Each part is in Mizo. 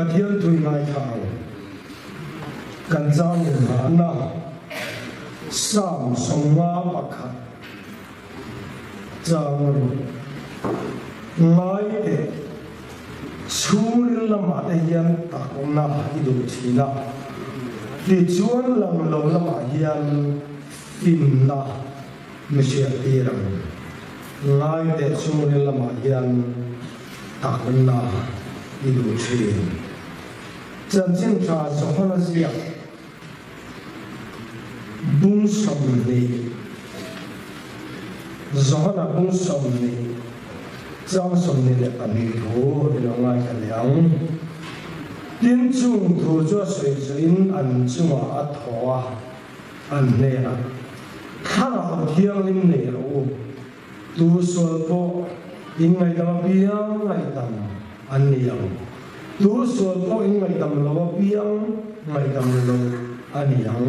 Pathian tui ngaithla ang. Kan chang inhahna Psalm 51 chang rawh. Ngai teh, chhungril lamah te hian takna i duh thin a, tichuan lang lo lamah hian finna mi hriattir ang. Ngai teh chhungril lamah hian takna i duh thin. Chanchin tha Johana ziak bung 20, Johana bung 20, chang 22 thu i lo ngaithla leh ang. Tin, chung thu chu a sawi zuiin an chungah a thaw a, an hnenah, Thlarau Thianghlim nei rawh u, Tu sual pawh in ngaihdam apiang ngaihdam an ni ang. Tu sual pawh in ngaihdam lo apiang ngaihdam lo a ni ang,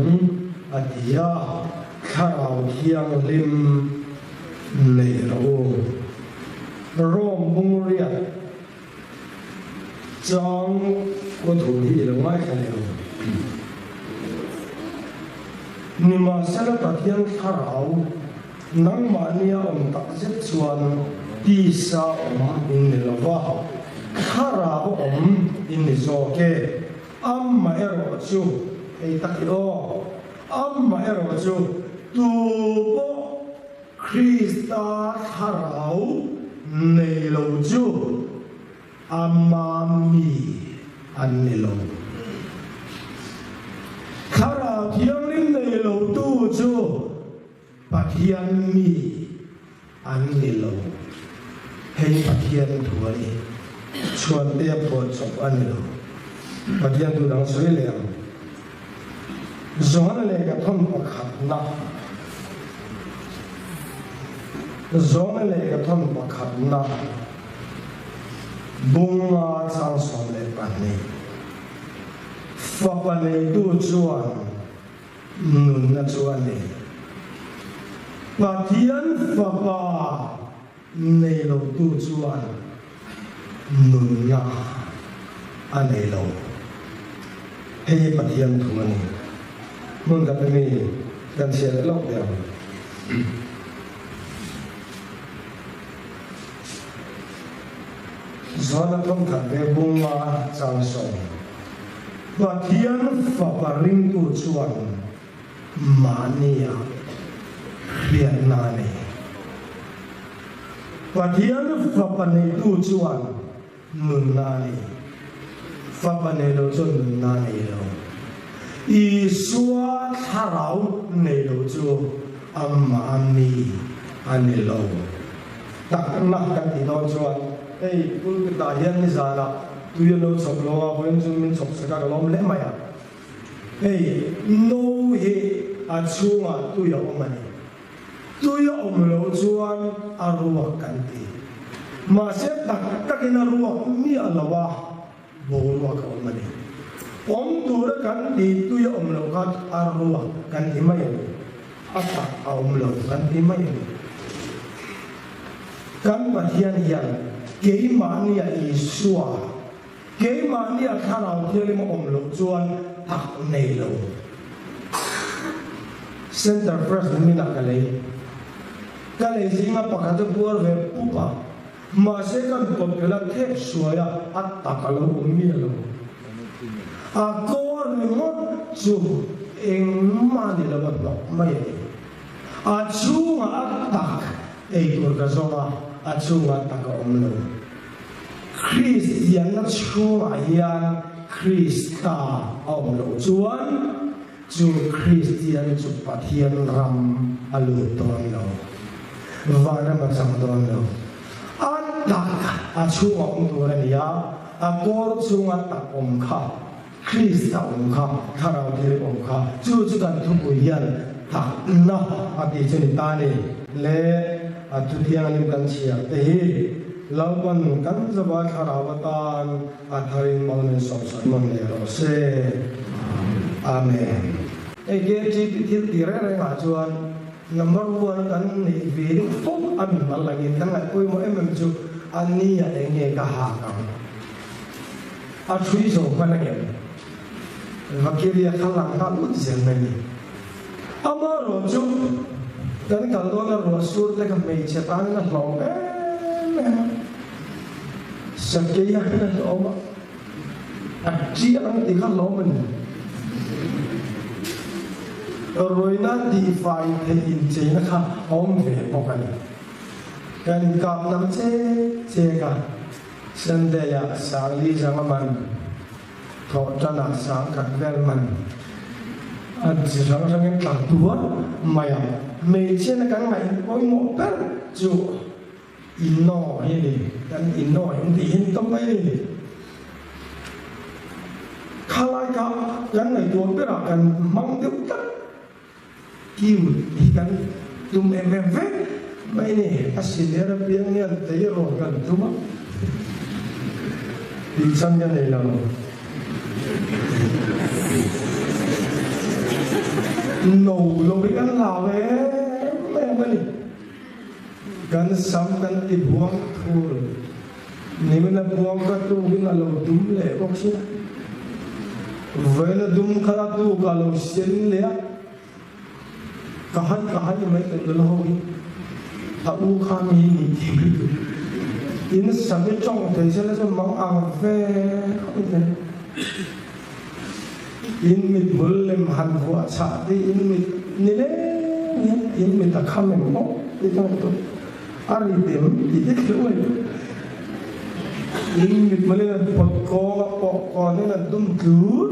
a ti a. Thlarau Thianghlim nei rawh u. Rome bungriat chang kaw thu hi i lo ngaithla leh ang. Nimahsela Pathian Thlarau Nangmahnia awm tak zet chuan tisa awm in ni lo va, thlarau awm in ni zawk e. Amaherawh chu, hei tak hi aw, amaherawh chu tu pawh Krista thlarau nei lo chu ama mi an ni lo. Thlarau Thianghlim nei lo tu chu Pathian mi an ni lo. Hei Pathian thu a ni. Chhuante a phuah chawp a ni lo. Pathian thu dang sawi leh ang. Johana lehkha thawn pakhatna Johana lehkha thawn pakhatna bunga chang 12 Fapa neitu chuan Nunna chu a nei. Pathian Fapa nei lotu chuan nunna a nei lo. Hei hi Pathian thu a ni. Hmun khat ami kan chhiar leh lawk teh ang. Zuala thawmkhat ve bunga chang sawm. Pathian Fapa ringtu chuan mahnia hriatna a nei. Pathian Fapa neitu chuan nunna a nei. Fapa nei lo chuan nunna a nei lo. Isua thlarau nei lo chu amah mi a ni lo. Takna kan tih dawn chuan hei pulpit-ah hian nizanah tui a lo chhawp lo a, vawiin chu min chhawp sak a, ka lawm hle mai a. Hei no hi a chhungah tui a awm a ni. Tui a awm loh chuan a ruak kan ti. Mahse tak takin a ruak miah lo a. Boruak a awm a ni. Awm tura kan tih tui a awm loh kha a ruak kan ti mai a ni. A tak a awm lo kan ti mai a ni. Kan Pathian hian keimahnia Isua, keimahnia Thlarau Thianghlim a awm loh chuan tak nei lo. Center Fresh niminah ka lei. Ka lei zinga pakhat a buar ve pup a. Mahse kan pawt belh a thep suai a, a tak a lo awm miah lo. A kawr ringawt chu engmah ni lo a hnawk mai a ni. A chhungah a tak ei tur ka zawng a, a chhungah tak a awm lo. Kristianna chhungah hian Krista a awm loh chuan Chu Kristian chu Pathian ram a lut dawn lo, vanram a chang dawn lo. A tak a chhung a awm tur a ni a, a kawr chunga tak awm kha, Krista awm kha, Thlarau Thianghlim awm kha, chu chu kan thupui hian takna a tih chu ni ta ni. Le a thu thianghlim kan chhiar te hi Lalpan kan zava Thlarau atan A tharin mal min sawmsak nawn leh rawh se. Amen. Hei KTP thil ti reng reng ah chuan number one kan neih ve deuh fo a min mal langin kan ngaih pawimawh em em chu a ni a eng nge ka hak ang. A ṭhui zo hman angem? Vakiria kha lang nghal ut zel mai ni. Amaherawh chu kan kal dawna ruah sur te kha hmeichhe tanin a hlawm em em a, sakei a hian a hlawm a, a ṭiak ang tih kha hlawm a ni. Ruihna tihfai theih incheina kha a awm ve bawk a ni. Kan inkap nam chek chek a, Sunday-ah Sangli zanga man. Thawh tanah sangkhat vel man a chi hrang hrangin tla tuar mai a. Hmeichhiana kan ngaih pawimawh ber chu innaw hi a ni. Kan innaw in tih hin tawp mai a ni. Khalai kha kan ngaihtuah berah kan hmang deuh tlat. Kiu hi kan tum em em vek mai ni. A senior apiang hian tleirawl kan tum a, tih chan ka nei lo. No lo hi kan hlau em em a ni. Kan sam kan ti buang thur, nimin a buang ka tukin a lo dum leh bawk sia. Vawiin a dum kha a tuk a lo sen leh a, ka hai ka hai mai tawh nula ho hi a u kha mi ni tih mai tur. In sam i tawng thei sela chuan mang ang ve khawp in thei. In mit bul lem han vuah chhah te in mit ni leng hian in mit a kham em bawk tih ka ngaihtuah. A ri dem tih te theuh mai tur. In mit malin an pawt kawng a pawh kawn in an dum tlut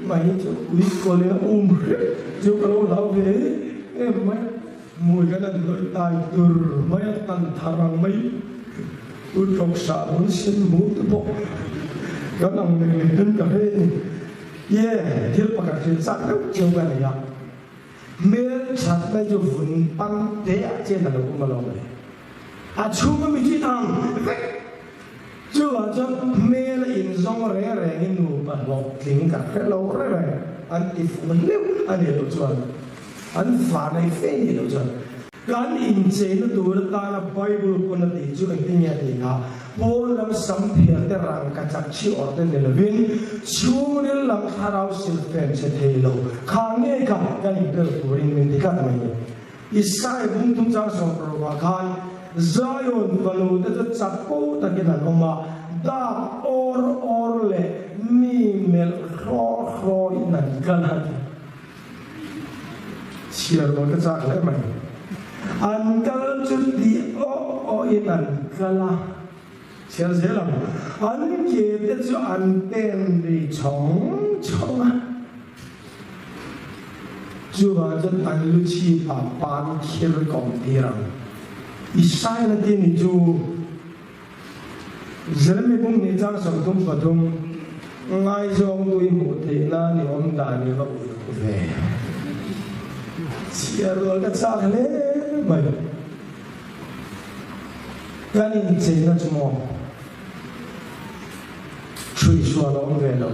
mai hi chu ui kawlin a um hrep chu ka lo hlau ve em mai. Hmui kan an hnawih tai tur mai a tan thar ang mai. U tawk sah bul sen hmu te pawh kan ang lek lek in ka hre ni. Ye thil pakhat hrilh chak deuh cheu ka nei a. Hmel that mai chu vun pan te ah chian a lo awm alawm le. A chhung a mi chi ang vek. Chuvang chuan hmel a inzawng reng reng in nupa hlawhtling ka hre lo reng reng an ti fuh hleuh a nih loh chuan an fa nei fe nih loh chuan kan incheina tur atana Bible pawn a tih chu engtin nge a tih kha pawn lam sam phiar te rangka chak chhi awrh te ni lovin chhungril lam thlarau silhfen che thei lo kha nge kha kan inbel turin min ti tlat mai ni. Isai bung chungchang sawmparukah khan Zion fanu te chu chapo takin an awm a, dak awr awr leh mi melh hraw hrawin an kal a ti. Chhiar mawi ka chak hle mai. An kal chu tih awh awhin an kal a, chhiar zel ang. An ke te chu an pen ri chhawng chhawng a. Chuvang chuan an lu chhipah pan khir ka awm tir ang. Israel a ti ni chu Jeremy bung hnih chang 33 ngaizawng tui hmuh theih nan i awm dan i va uluk ve. Chhiar rual ka chak hle mai. Kan incheina chu maw Chhuihsual a awm ve lo.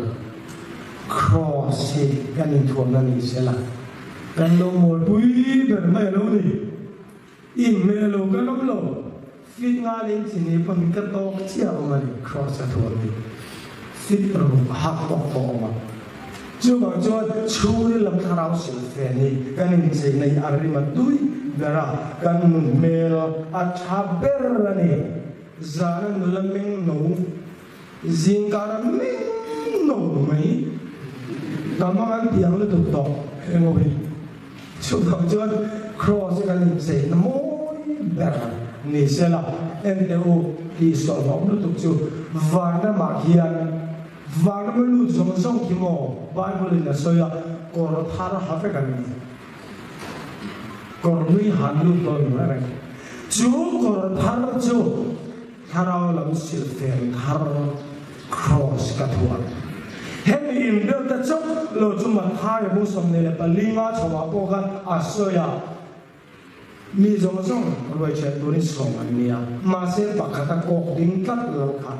Kraws hi kan inthuamna ni sela, kan lo mawlpui ber mai a lo ni. Inhmeh lo kan awm lo, fit nga leh inchi ni pawn ka tawk chiah awm a ni, kraws a thuam hi fit ruk hak tawk pawh awm a. Chuvang chuan chhungril lam thlarau silfen hi kan incheina hi a rim a tui ber a, kan nun hmel a tha ber a ni. Zana nula meng no. Zingkara meng no mai ka hmang an tiang lutuk tawh eng aw hi. Chuvang chuan Kraws hi kan incheina mawi ber ni sela en teh u tih sawlhlawm lutuk chu vanramah hian vanrama lut zawng zawng khi maw Bible in a sawi a kawr thar ha vek an ni. Kawr hlui han lut dawn reng reng. Chu kawr thar chu. Thlarau lam silhfen thar Kraws ka thuah. Hemi inbel te chauh lo chu Mathaia bu 24 nga chhoah pawh khan a sawi a, mi zawng zawng ruaichhiat turin sawm an ni a, mahse pakhat a kawk ding tlat lo kha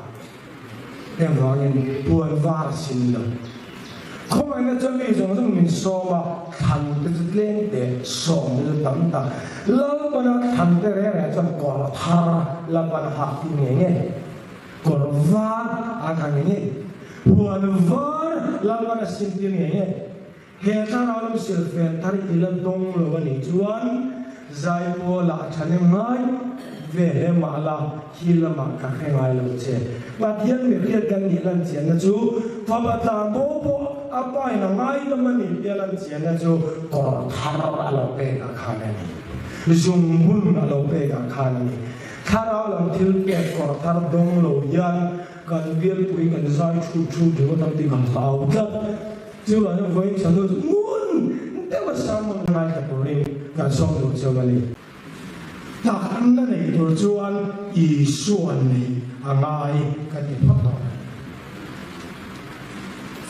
engvangin puan var sin lo. Khawngaihna chuan mi zawng zawng min sawm a, thlan te chu tlem te, sawm te chu tam tak. Lalpana thlan te reng reng chuan kawr thar Lalpana hak tih ngei ngei, kawr var an ha ngei ngei. Puan var Lalpan a sintir ngei ngei. He thlarau lam silhfen thar i la dawng lo a nih chuan Zaipawl-ah thahnem ngai ve hle mah la, khi lamah ka hre ngai lo che. Pathian mi hriat kan nih lan chianna chu fapa tlan bo pawh a pain a ngaidam a nih tia lan chianna chu kawr thar a lo pek ah khan a ni. Zungbun a lo pek ah khan a ni. Thlarau lam thil pek kawr thar dawng lo hian kan bialpui kan zai thut thut ringawt ang tih kan hlau tlat. Chuvangin vawiin chhanu chu ngun deuha sermon ngaithla turin kan sawm duh cheu a ni. Takna nei tur chuan Isua neih a ngai ka ti phawt tawh a ni.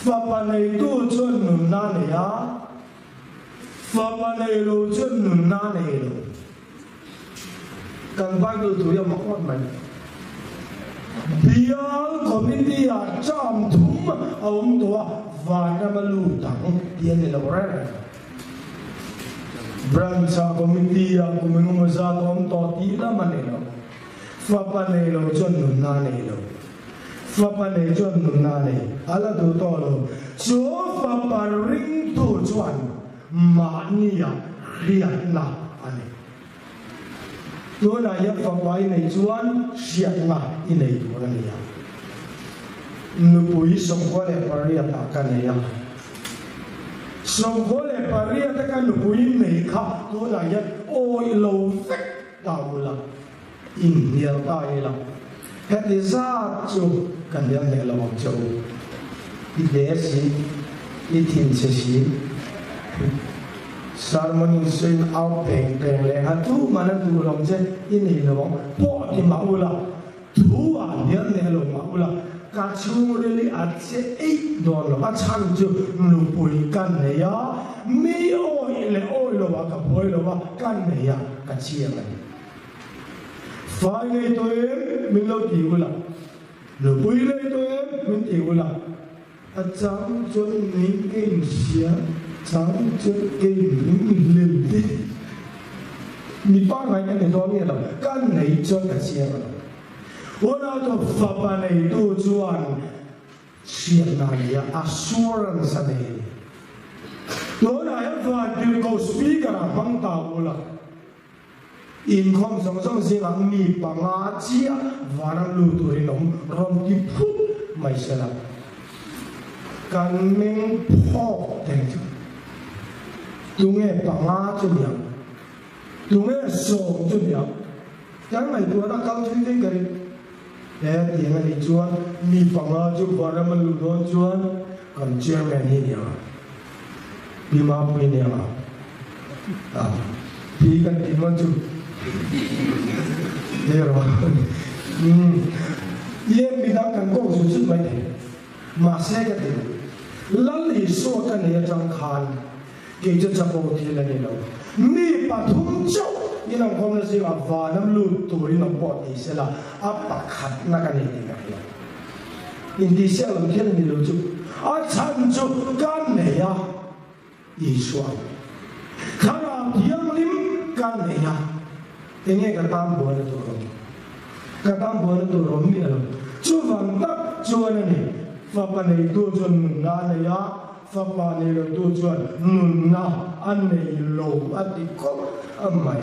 Fapa neitu chuan nunna a nei a, fapa nei lo chuan nunna a nei lo. Kan Bible thu hi a mak ngawt mai. Bial Committee ah term thum a awm tawh a, vanram a lut ang tih a ni lo reng reng. Branch ah Committee ah kum engemaw zat a awm tawh tih lam a ni lo. Fapa nei lo chuan nunna a nei lo. Fapa nei chuan nunna a nei. A la duh tawh lo. Chu fapa ringtu chuan Mahnia hriatna a ni. Tunah hian fapa i neih chuan hriatna i nei tur a ni a. Nupui 98 ah ka nei a. 98 a ka nupui neih kha tunah hian awih lo vek ta ula, inhnial ta ila. Heti zat chu ka hnial hneh lo ang che u. I hle si, i thinchhe si. Sermon in sawiin au peng peng leh ngha tu man a duh lo che i nei lo ang pawh ti mah ula, thu ah hnial hneh lo mah ula, ka chhungril i a che eih dawn lo. A chhan chu nupui ka nei a, mi awih leh awih lo ah ka buai lo a, ka nei a, ka chiang a ni. Fai nei tawh em min lo ti ula, nupui nei tawh em min ti ula, a chang chuan nei ka inhria, chang chuan ka inring hlel te. Mi pangngai ka ni dawn nge lo, ka nei chuan ka chiang a lo. Unau chu fapa neitu chuan hriatna a nei a, assurance a nei a ni. Tunah hian Vantirhkoh Speaker ah hmang ta ula. Inkhawm zawng zawng zingah mi panga chiah vanram lut turin awm rawn ti phut mai se la, kan meng phawk thei chu. Tunge panga chu niang? Tunge sawm chu niang? Kan ngaihtuahna kal thui thui ka ring. He tiang a nih chuan mi panga chu vanram a luh dawn chuan kan chairman hi niang a. Pi Mapui niang a. A pi kan ti maw chu Ni rawh Umm Ian midang kan kawk zut zut mai thei. Mahse ka ti lo. Lal Isua ka nei atang khan kei chu chapo thil a ni lo. Mi pathum chauh in an khawmna zingah vanam lut turin awm pawh ti sela a pakhatna ka nei tih ka hria. Intihsiak lam thil a ni lo chu a chhan chu ka nei a. Isua, Thlarau Thianghlim ka nei a, enge ka tan buaina tur awm? Ka tan buaina tur awm miah lo. Chuvang tak chuan a ni, fapa neitu chuan nunna a nei a, fapa nei lotu chuan nunna a nei lo a ti khawp a mai.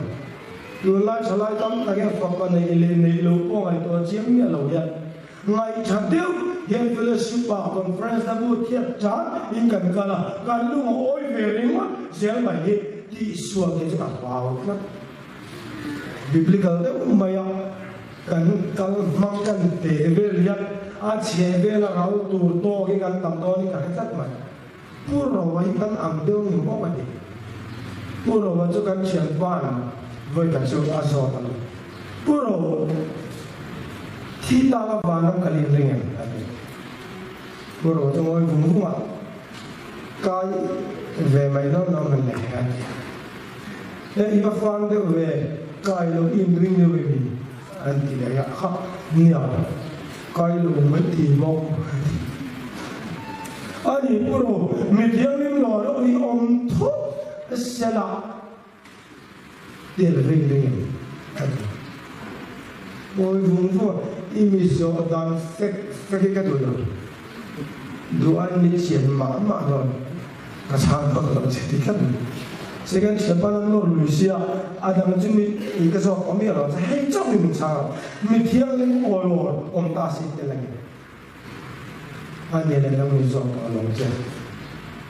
Tunlai thalai tam tak hian fapa neih leh neih lo pawh ngaihtuah chiang miah lo hian Ngaihṭha deuh hian fellowship ah conference na bu thiat tan in kan kal a, kan lung a awi ve ringawt zel mai hi tihsual te chu ka hlau tlat. Biblical deuh mai a kan kal hmang kan teh vel hian a chheh vel a ral tur tawk hi kan tam dawn hi ka hre tlat mai. Pu Roa hi kan ang deuh ni bawk a ni. Pu Roa chu kan thianpa'n vawikhat chu a zawt a ni. Pu Ro, thi tak a vanram kan inring em? a ti. Pu Roa chu ngawi vung vung a, Kai ve mai dawn lo man le a ti. E, i va fang deuh ve, kai lo i inring deuh em i? An ti leh a, Kha, nia, kai lo mai ti bawk a ti. A ni Pu Ro, mi thianghlim lo lo hi awm thut sela. Tel ring ring em a ti. Pawi vung vung a, i mi zawh dan fek fek hi ka duh lo. Duh aiin mi thian mah mah dawn ka chhang dawn lo che ti tlat mai. Second thianpa nan nawr lui sia a dang chu mi i ka zawk awm miah lo che hei chauh hi min chhang lo. Mi thianghlim awl awl awm ta si tel a ni. A ni leh nang min zawk tawh lo che.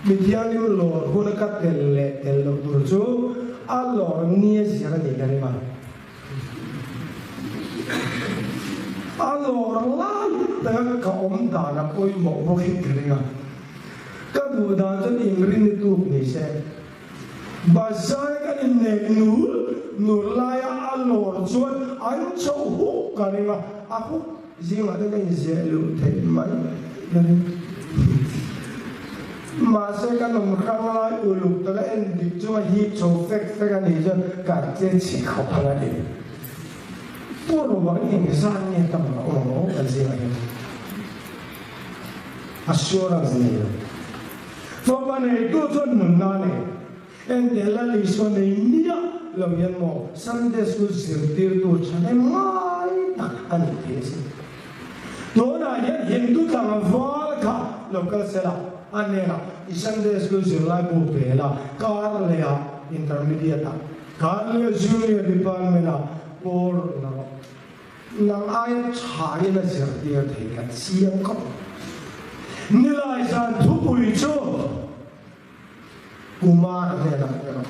Mi thianghlim lawr hun a ka tel leh tel loh tur chu a lawr nia zir a nih ka ring a. A lawr lai taka ka awm dan a pawimawh bawk hi ka ring a. Ka duh dan chuan inrin ni tuk ni se. Bazar kan innek nur nur laia a lawr chuan an chhoh huk ka ring a, a huk zingah te ka inzeh luh theih mai ka ring. Mahse kan awm hrang lai uluk taka en dik chunga hip chho fek fek a nih chuan ka che chhe khawp ang a ti. Pu Ruang engzat nge tam ang a awm ang aw kan zingah hian assurance nei lo. Fapa neitu chuan nunna a nei. Enteh Lal Isua nei miah lo hian maw Sunday School zirtirtu thahnem ngai tak a nih thei a sin. Tunah hian Hindu tlangval kha lo kal se la, a hnenah i Sunday School zirlai bu pe la, kar lehah Intermediate ah, kar leh Junior Department ah pawl rawn la rawh. Nang aia thain a zirtir thei ka chiang khawp. Nilai zan thupui chu Kumar hnenah pe rawh.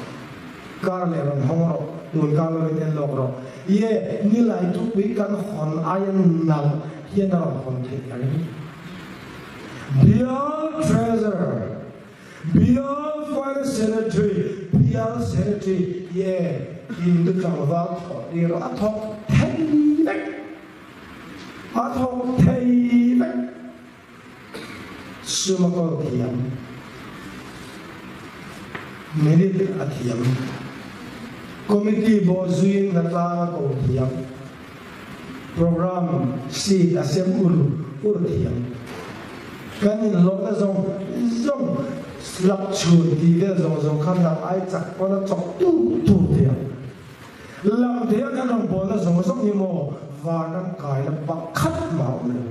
Kar leh rawn hawng rawh, tun kar lovin en lawk rawh. Ye, nilai thupui kan hawn aia nalh hian a rawn hawn theih ka ring. Bial Treasurer, Bial Finance Secretary, Bial Secretary, ye, Hindu tlangval thawh tir a thawk thei vek. A thawk thei vek. Sum a kawl thiam. Minute a thiam. Committee bawh zuiin hnatlang a ko thiam. Program sheet a sem ur ur thiam. Kan inhlawhna zawng zawng slap chhun tih vel zawng zawng kha nang ai chak pawn a chawk tur tur thiam. Lang thei a kan rawngbawlna zawng zawng hi maw vanram kaina pakhat mah a awm lo.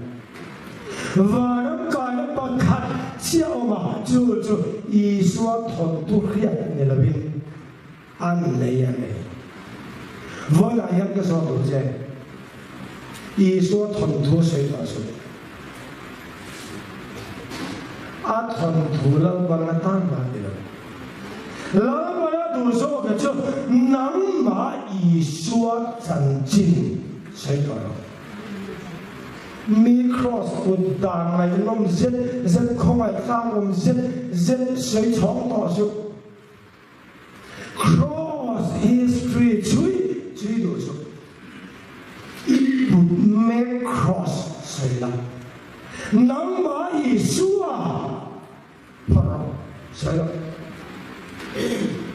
Vanram kaina pakhat chiah a awm a, chu chu Isua thawnthu hriat ni lovin an nei a ni. Vawilah hian ka zawt duh che, Isua thawnthu a sawi tawh suh. A thawnthu Lalpan a tan mah ti lo. Lalpan a duh zawk chu nangmah Isua chanchin sawi tawh lo. Mi kraws put dan ngaihnawm zet zet khawngaih tlangawm zet zet sawi chhawng tawh suh. Cross history chhui chhui duh chu i put mek cross sawi la. Nangmah Isua phawrh rawh sawi rawh.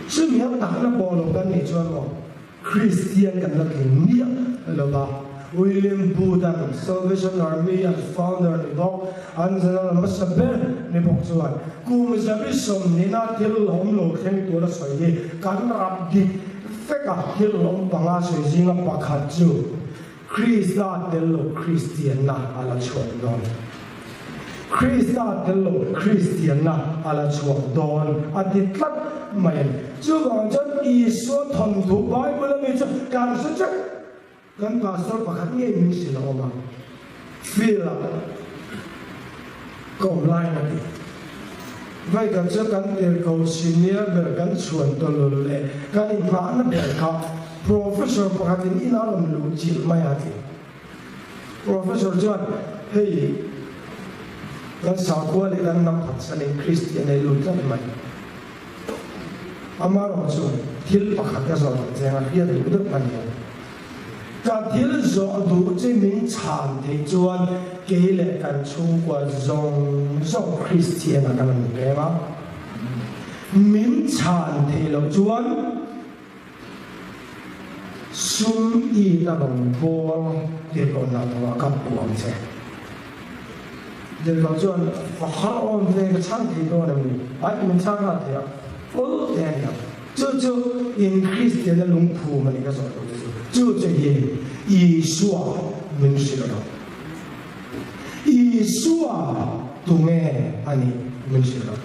Chumi a takna pawh lo kan nih chuan maw Kristian kan la tling miah lo va. William Booth-a'n Salvation Army an founder ni bawk, an general hmasa ber ni bawk chuan kum 120 a thil hlawm lo thleng tur a sawi hi kan rap dik vek a, thil hlawm panga sawi zinga pakhat chu Krista tel lo Kristianna a la chhuak dawn. Krista tel lo Kristianna a la chhuak dawn a ti tlat mai a ni. Chuvang chuan Isua thawnthu Bible ami chu kan hre teuh. Kan pastor pakhat ngei min hrilh a awm a, field ah ka awm laiin a ti. Vawikan chu kan tirhko senior ber kan chhuan tawlul leh kan inghahna ber kha professor pakhatin ina rawn luh chilh mai a ti. Professor chuan hei kan sakhua leh kan hnam phatsanin Kristian ei lut tlat mai. Amarawh chu thil pakhat ka zawh duh cheng a hriat duh deuh a ni ang. Ka thil zawh duh chi min chhan theih chuan kei leh kan chhungkua zawng zawng Kristian a kan awm reng a. Min chhan theih loh chuan sum it a rawn bawl tirhkoh hna thawhah ka puh ang che. Tirhkoh chuan, Ka har awm ve, ka chhang thei dawn em ni? Ai, min chhang nghal thei a, full te a ni ang. Chu chu in Kristianna lungphum a ni ka zawh duh che chu. Chu chu hi Isua min hrilh rawh. Isua! tunge a nih min hrilh a.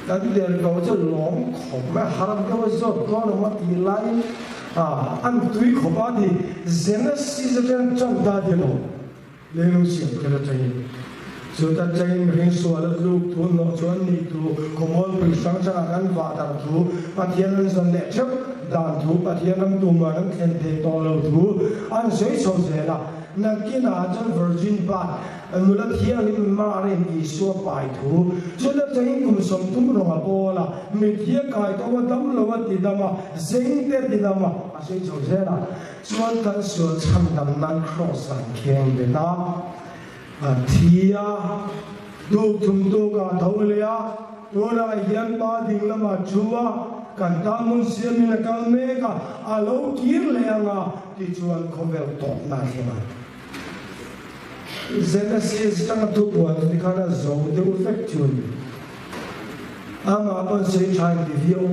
Kan tirhkoh chu lawm khawp mai a, har deuh a zawt dawn awm a tih laiin an tui khawp a ti. Genesis atang tan ta ti lo. Leilung siam tir atangin chuta changin mihring sual a tluk thu hnawh chu an nih thu, khawmualpui hrang hrangah kan vah darh thu, Pathian an zawn leh theuh dan thu, Pathian ram tuman an thlen thei tawh lo thu an sawi chho zel a. Nakinah chuan Virgin Birth, nula thianghlim Mari'n Isua pai thu, chuta changin kum 30 rawng a bawl a, mitthi a kai tawh a, dam lo a ti dam a, zeng te a ti dam a, a sawi chho zel a. Chuan kan sual chhandam nan Kraws an kheng bet a, a thi a, tuk thum tuk ah tho leh a, tunah hian Pa ding lamah thu a, kan tan hmun siamin a kal mek a, a lo kir leh ang a, tichuan khawvel tawpna a thleng a. Genesis tanga thupuan chu tikhan a zo deuh vek chu a ni. Amah pawn sawi tha inti viau.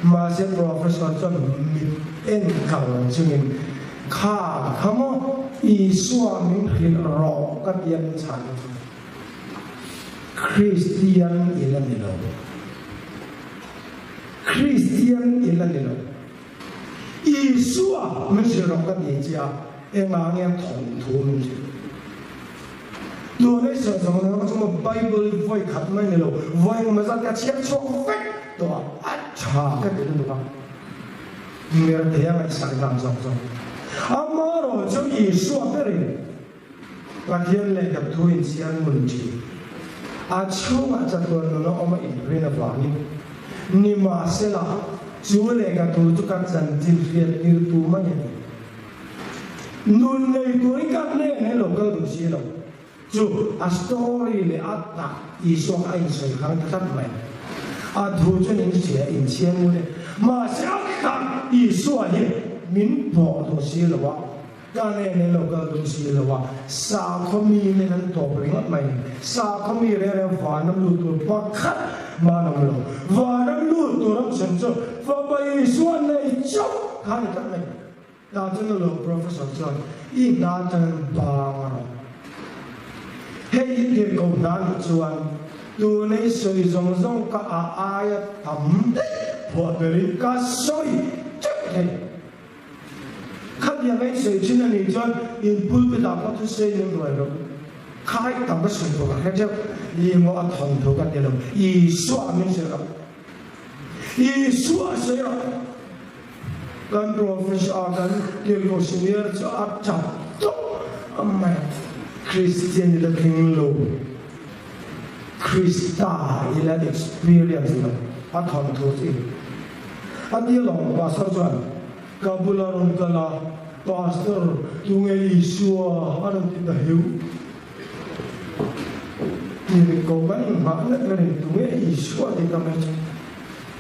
Mahse Professor chuan mit en kal chungin, Kha kha maw, Isua min hrilh rawh ka ti a min chhan chu. Kristian i la ni lo. Kristian i la ni lo. Isua min hrilh rawh ka ti che a, engah nge thawnthu min hrilh? Tun ei sawi zawng zawng chu maw Bible hi vawi khat mai ni lo, vawi engemaw zat ka chhiar chhuak vek tawh a, a tha ka ti lutuk a, mirthei a ngaihsak dan zawng zawng. Amaherawh chu Isua berin Pathian lehkha thu inchhiar ngun thin, a chhungah chatuan nun a awm a inrin avangin nimahsela chu lehkha thu chu ka chanchin hriat tir tu mai a ni. Nun nei turin ka hnen he lo kal duh si lo chu a story leh a tak Isua kha a insawi hrang ta tlat mai. A thu chuan in hria inchhiar ngun e. Mahse a tak Isua hi min pawh duh si lo a, ka hnen he lo kal duh si lo a, sakhaw mi nen an tawp ringawt mai ni. Sakhaw mi reng reng vanram lut tur pakhat man awm lo. Vanram lut tur awm chhan chu Fapa Isua nei chauh kha a ni tlat mai. Tah chuan a lo Professor chuan i hna atangin bang a rawn. Hei i tirhkoh hna nih chuan tuna i sawi zawng zawng ka a aia tam daih phuah berin ka sawi teuh thei. Khatiang a i sawi thin a nih chuan in pulpit ah pawh thusei min ruai rawh. Khai tam ka sawi tur ka hre teuh. I maw a thawnthu ka ti lo. Isua min hrilh rawh. Isua sawi rawh. Kan professor kan tirhkoh senior chu a tap tawp a mai. Kristian ila tling lo, Krista ila experience lo a thawnthu chu i. A tia lawng pastor chuan ka bula rawn kal a, Pastor, tunge Isua a rawn ti ta heu. Tirhkoh kan inghah na berin tunge Isua ti ta mai chu.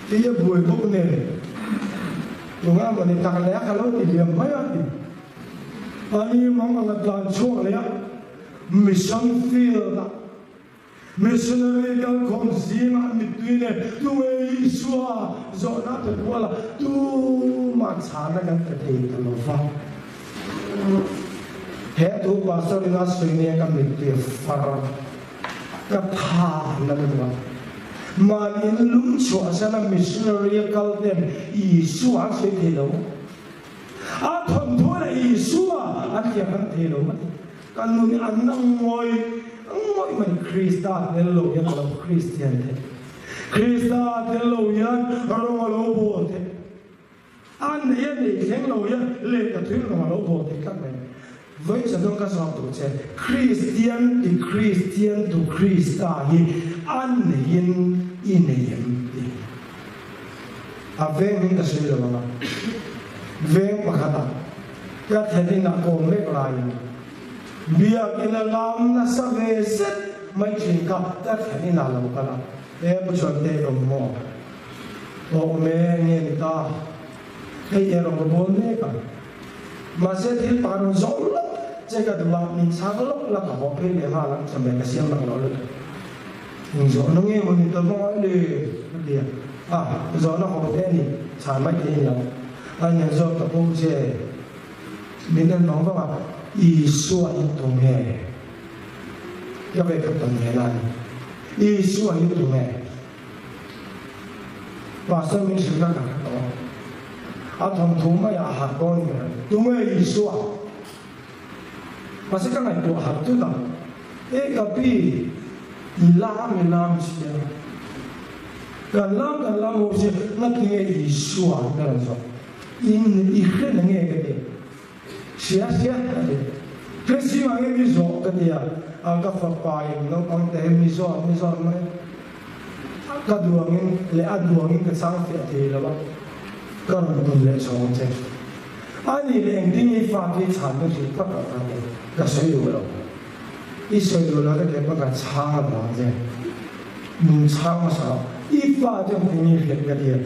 Tih a buai bawk nen tunga mawni tak leh a ka lo ti liam mai a ti. Ani mang anga tlan chhuak leh a mission field ah missionary kalkhawm zingah mittui nen tunge Isua zawhna a pe kual a, tumah chhana kan pe thei ta lo va. He thu pastor in a sawi nia ka mittui a far a. Ka tha na lutuk a. Mahni in lum chhuah san a missionary a kal ten Isua an sawi thei lo. A thawnthu leh Isua an thiam an thei lo mai. Ka nun hi a na ngawih ngawih mai. Krista tel lo hian a lo Kristian theih. Krista tel lo hian rawng a lo bawl theih. A nei a nei thleng lo hian lehkha thil rawng a lo bawl thei tlat mai. Vawi cha dawn ka zawk duh che, Kristian ti Kristian tu Krista hi a neiin i nei em ti? A veng hming ka sawi lo ang a, veng pakhatah ka thlen inah kawm mek laiin biakinn a lam nasa ve zet mai thin kha ka thlen inah lo kal a, e pu Chuante i awm maw? Awm e, nge ni ta? Hei erawh ka bawl mek a. Mahse thil pa rawn zawh lawk che ka duh a, min chhang lawk la ka haw phei leh nghal ang chawhmeh ka siam lang loh lutuk. Eng zawhna nge maw ni ta vang a le? Ka ti a, a zawhna haw te a ni, chhan mai thei a ni ang. A nen zawk ta pawh che min en vang vang a, Isua in tu nge? Ka ve khat tawn ve lai. Isua hi tunge? Pastor min hrilh ka hre tawh a. A thawnthu maiah a harh dawn ber. Tunge Isua? Mahse ka ngaihtuah harh tut a. E ka pi, i lam i lam sia. Kan lam kan lam ho sia, ngatinge Isua ka rawn zawh? In i hre na nge ka ti? Hria hria a ti. Hre si mah nge mi zawh ka ti a, a ka fapa in naupang te hi mi zawt mi zawt mai. Ka duangin leh a duangin ka chang fiah thei lo a, ka rawn tum leh chhawng che. A nih leh engtin nge i fa chu i chhan na hrilh tak ang ka ti, ka sawi duh lo. I sawi duh lo te kep a ka chhang a vang che. Min chhang hmasa lo. I fa chu engtin nge i hrilh ka ti a,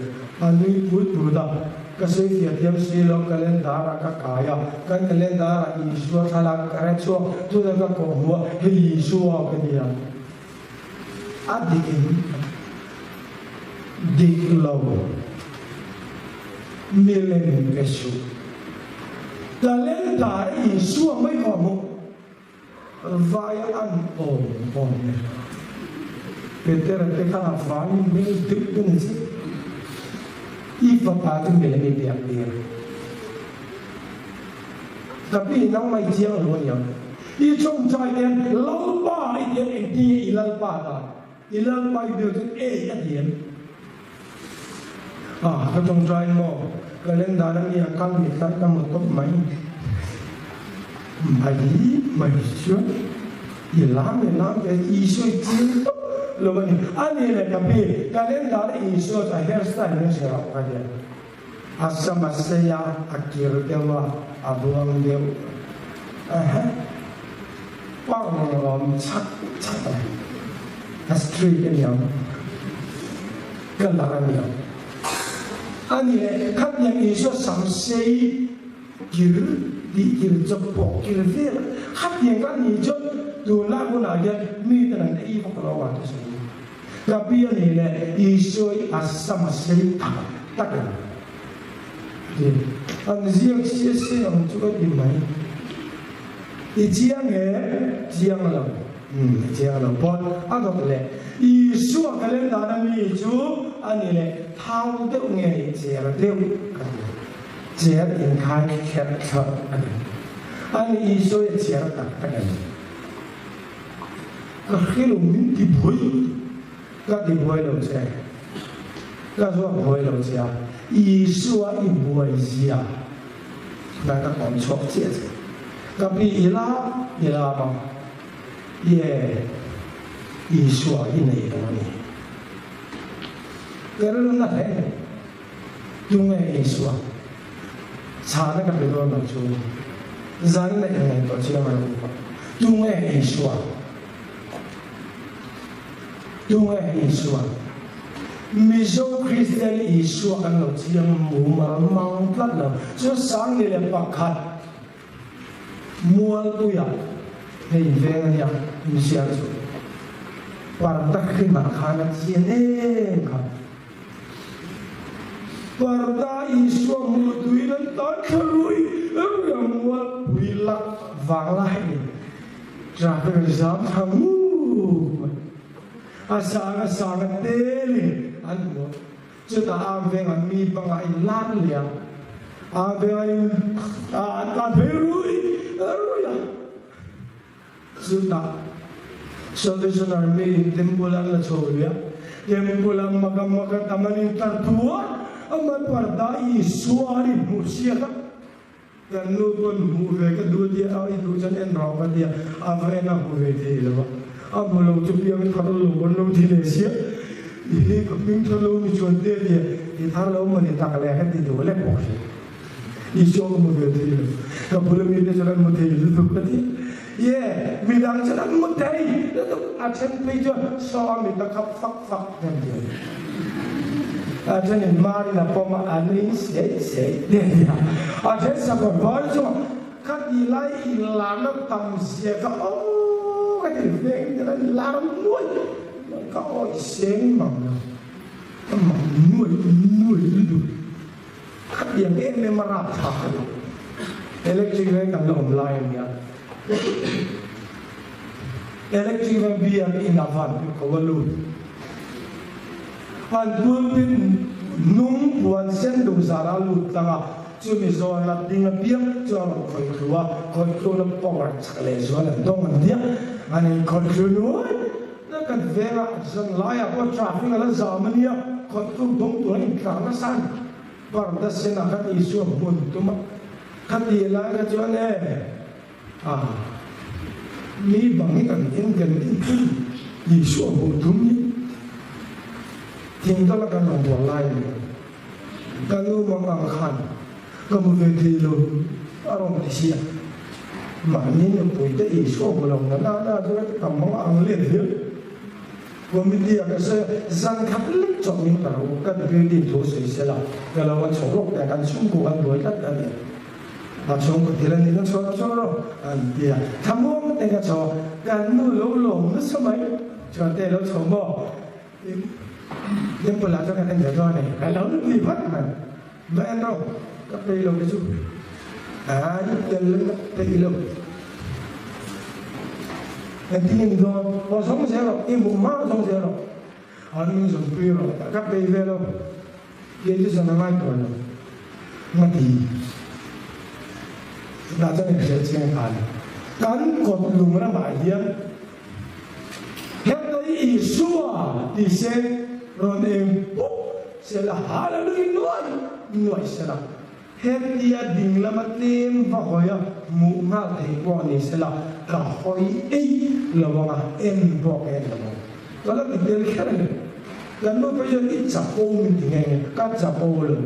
a nui put put a. Ka sawi fiah thiam si lo, calendar ah ka kai a, kan calendar ah Isua thlalak ka hre chhuak, chutah ka kawh hmu a, hei Isua ka ni a. A dik in dik lo milem pe suh. Calendar Isua mai kawh hmu. Vai an awm awm e. Petera te kha a vai hmel deuh te ni che. I fapa chu mel an i biak tir. Ka pi nangmah i chiang lo aniang. I chawngchai te hian Lalpa i tiang engtin nge i Lalpa dan? I Lalpa i biak chuan ei a ti em? Ah, ka tawngtai maw? Calendar a nia kal mit lai ka maw tawp mai. Mai mai chuan i lam leh lam te Isua i chiang tawp lo a ni. A ni leh ka pi, calendar a Isua chu a hair style in a hre rauh ka nia. A sam a sei a, a kir deuh a, a buang deuh. Ehe, pang awm chhak chhak a, a street a niang, colour a niang. A ni leh, khatiang Isua sam sei kir tih kir chawp pawh kir vel a, khatiang ka ni chuan tunlai hunah hian miten an ei vak lo a ti sawi. Ka pi a nih leh Isua hi a sam a sei tak tak em? Ti an ziak sia sia ang chu ka ti mai. I chiang em? Chiang lo. Umm i chiang lo pawh a dawt leh. Isua calendar a mi chu a ni leh thau deuh nge cher deuh ka ti. Cher inkhai kherh thlawrh a ni. A ni Isua hi a cher tak tak em? Ka hrilh min ti buai, ka ti buai lo che, ka zuak buai lo che a, Isua i buai zia na ka kawm chhuak chiah che. Ka pi i lam i lam a, ye Isua i nei lo a ni. Ka rilru na hle mai, tunge Isua? Chhana ka pe dawn lo chu zan leh ngaihtuah chiang a lo ni bawk. Tunge Isua? Tunge Isua? Mizo Kristian Isua kan lo chiang mumal mang tlat lo. Chu 1001 Mualpuia hei veng a nia insiam chu parda hrimah khan a chian em kha. Parda Isua hmuh tuin an tan thla rui rui a mualpui lak vang lai ni. Traffic jam thla ngut mai. A sang a sang a telin an hmu a. Chutah a vengah mi panga in lar leh a, a vengah in an tlan phei rui rui a. Chutah Salvation Army in temple an la chho lui a, temple a maka maka tam an in tar tuar a, amah parda Isua an in hmuh siak a. Kan nu pawn hmuh ve ka duh tia a, i duh chuan en rawh ka tia, a va en a hmu ve thei lo a, a hmu lo chu piang thar lo an lo ti leh sia, i hi ka hming thar lo ni chuan te tia, i thar lo maw ni tak leh ka ti duh lek bawk si, Isua ka hmu ve thei lo, ka bula mi te chuan an hmu thei lutuk ka ti, ye midang chuan an hmu thei lutuk, a then phei chuan saw a mit a khap fak fak em ti. A thenin Marin a pawm a, a nui seih seih te a ni a. A then sakawr var chungah ka ti lai inlarna tam zia ka aw ka ti veng tel a, inlar nuai ka awi seng mang lo, ka mang nuai nuai lutuk. Khatiang em em a rapthlak a ni. Electric veng kan la awm lai a nia. Electric van biak in a van pi ko a lut. An pulpit hnung puan sen dum zar a lut tlang a, chumi zawn a ding apiang chu a rawn khawih thlu a, khawih thluna power chak leh zual an dawng an tia, an in khawih thlu nuai. Na kan vengah zan laiah pawh traffic a la zam a nia, khawih thluk dawng tur an intlar nasa a ni. Parda senah khan Isua hmun tum a, khati lai kha chuan e a mi bang hi kan en kan en thung Isua hmuh tum hi thingtawla kan rawn bual lai a ni. Ka nu mang ang khan ka hmu ve thei lo a rawn ti si a, mahni nupui te Isua hmu lo na na na chu ka mang ang let viau. Committee a ka sawi a, zan khat lek chawp min ka ro, ka deputy thu sawi sel a, ka lo a chho lawk teh, kan chhungkaw kan buai tlat a ni. A chhungkaw thil a nih na chhuah chhuah rawh an ti a, thlamuang te ka chho a, kan nu lo lawm nasa mai, chuan te lo chho maw? Temple ah chuan kan en ve dawn a ni, ka lo ti vat mai, va en rawh, ka peih lo te chu, a tel peih lo. Engtin nge ni dawn? Aw zawng zel rawh, i hmuh hma zawng zel rawh. An min zawmpui rawh, ka peih ve lo. Kei chu zan a ngai tawh lo. Ngati? Chutah chuan inhriat chiang ta a ni. Kan kawt lung ramah hian heta i Isua ti se rawn eng pup sela Hallelujah nuai nuai sela. Hetia ding lama tlem va hawi a hmuh nghal thei pawh ni sela ka hawi ei lo ang a, en pawh ka en lo ang. Ka la ti tel kher a ni. Kan nu phei chuan i chapo min ti nghe nghe, ka chapo lo,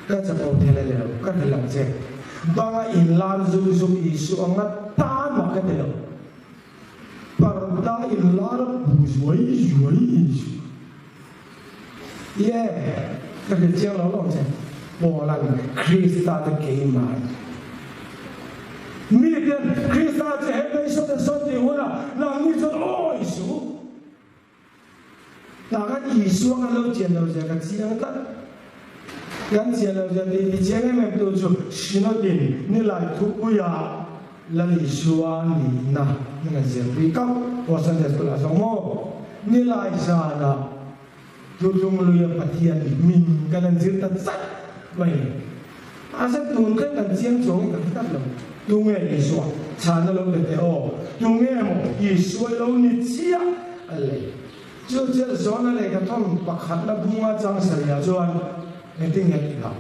ka chapo thel a ni lo, ka hrilh ang che. Banga inlar zuk zuk Isua anga tan mah ka ti lo. Parda inlar bu zuai zuai Isua. Ie, ka hrilh chiang lo lo che, Paula'n Krista chu keimah a ni. Miten Krista chu he beisawt a sawn tih hunah nangni chuan aw Isu! Tah khan Isua kan lo chian lo zia ka chiang tlat. Kan chian lo zia tih ti chiang em em tu chu Synod-in nilai thupuia Lal Isua nihna min an zirpui kauh pawh Sunday School ah zawng maw? Nilai zanah Thuthlung luia Pathian hming kan an zir ta chat mai ni. Mahse tun thleng kan chiang chuang hi ka hre tlat lo. Tunge Isua? Chhana lo pe teh aw. Tunge maw Isua lo ni chiah a lei? Chu chiah Jona lehkha thawn pakhatna bunga chang sarihah chuan engtin nge tih ang?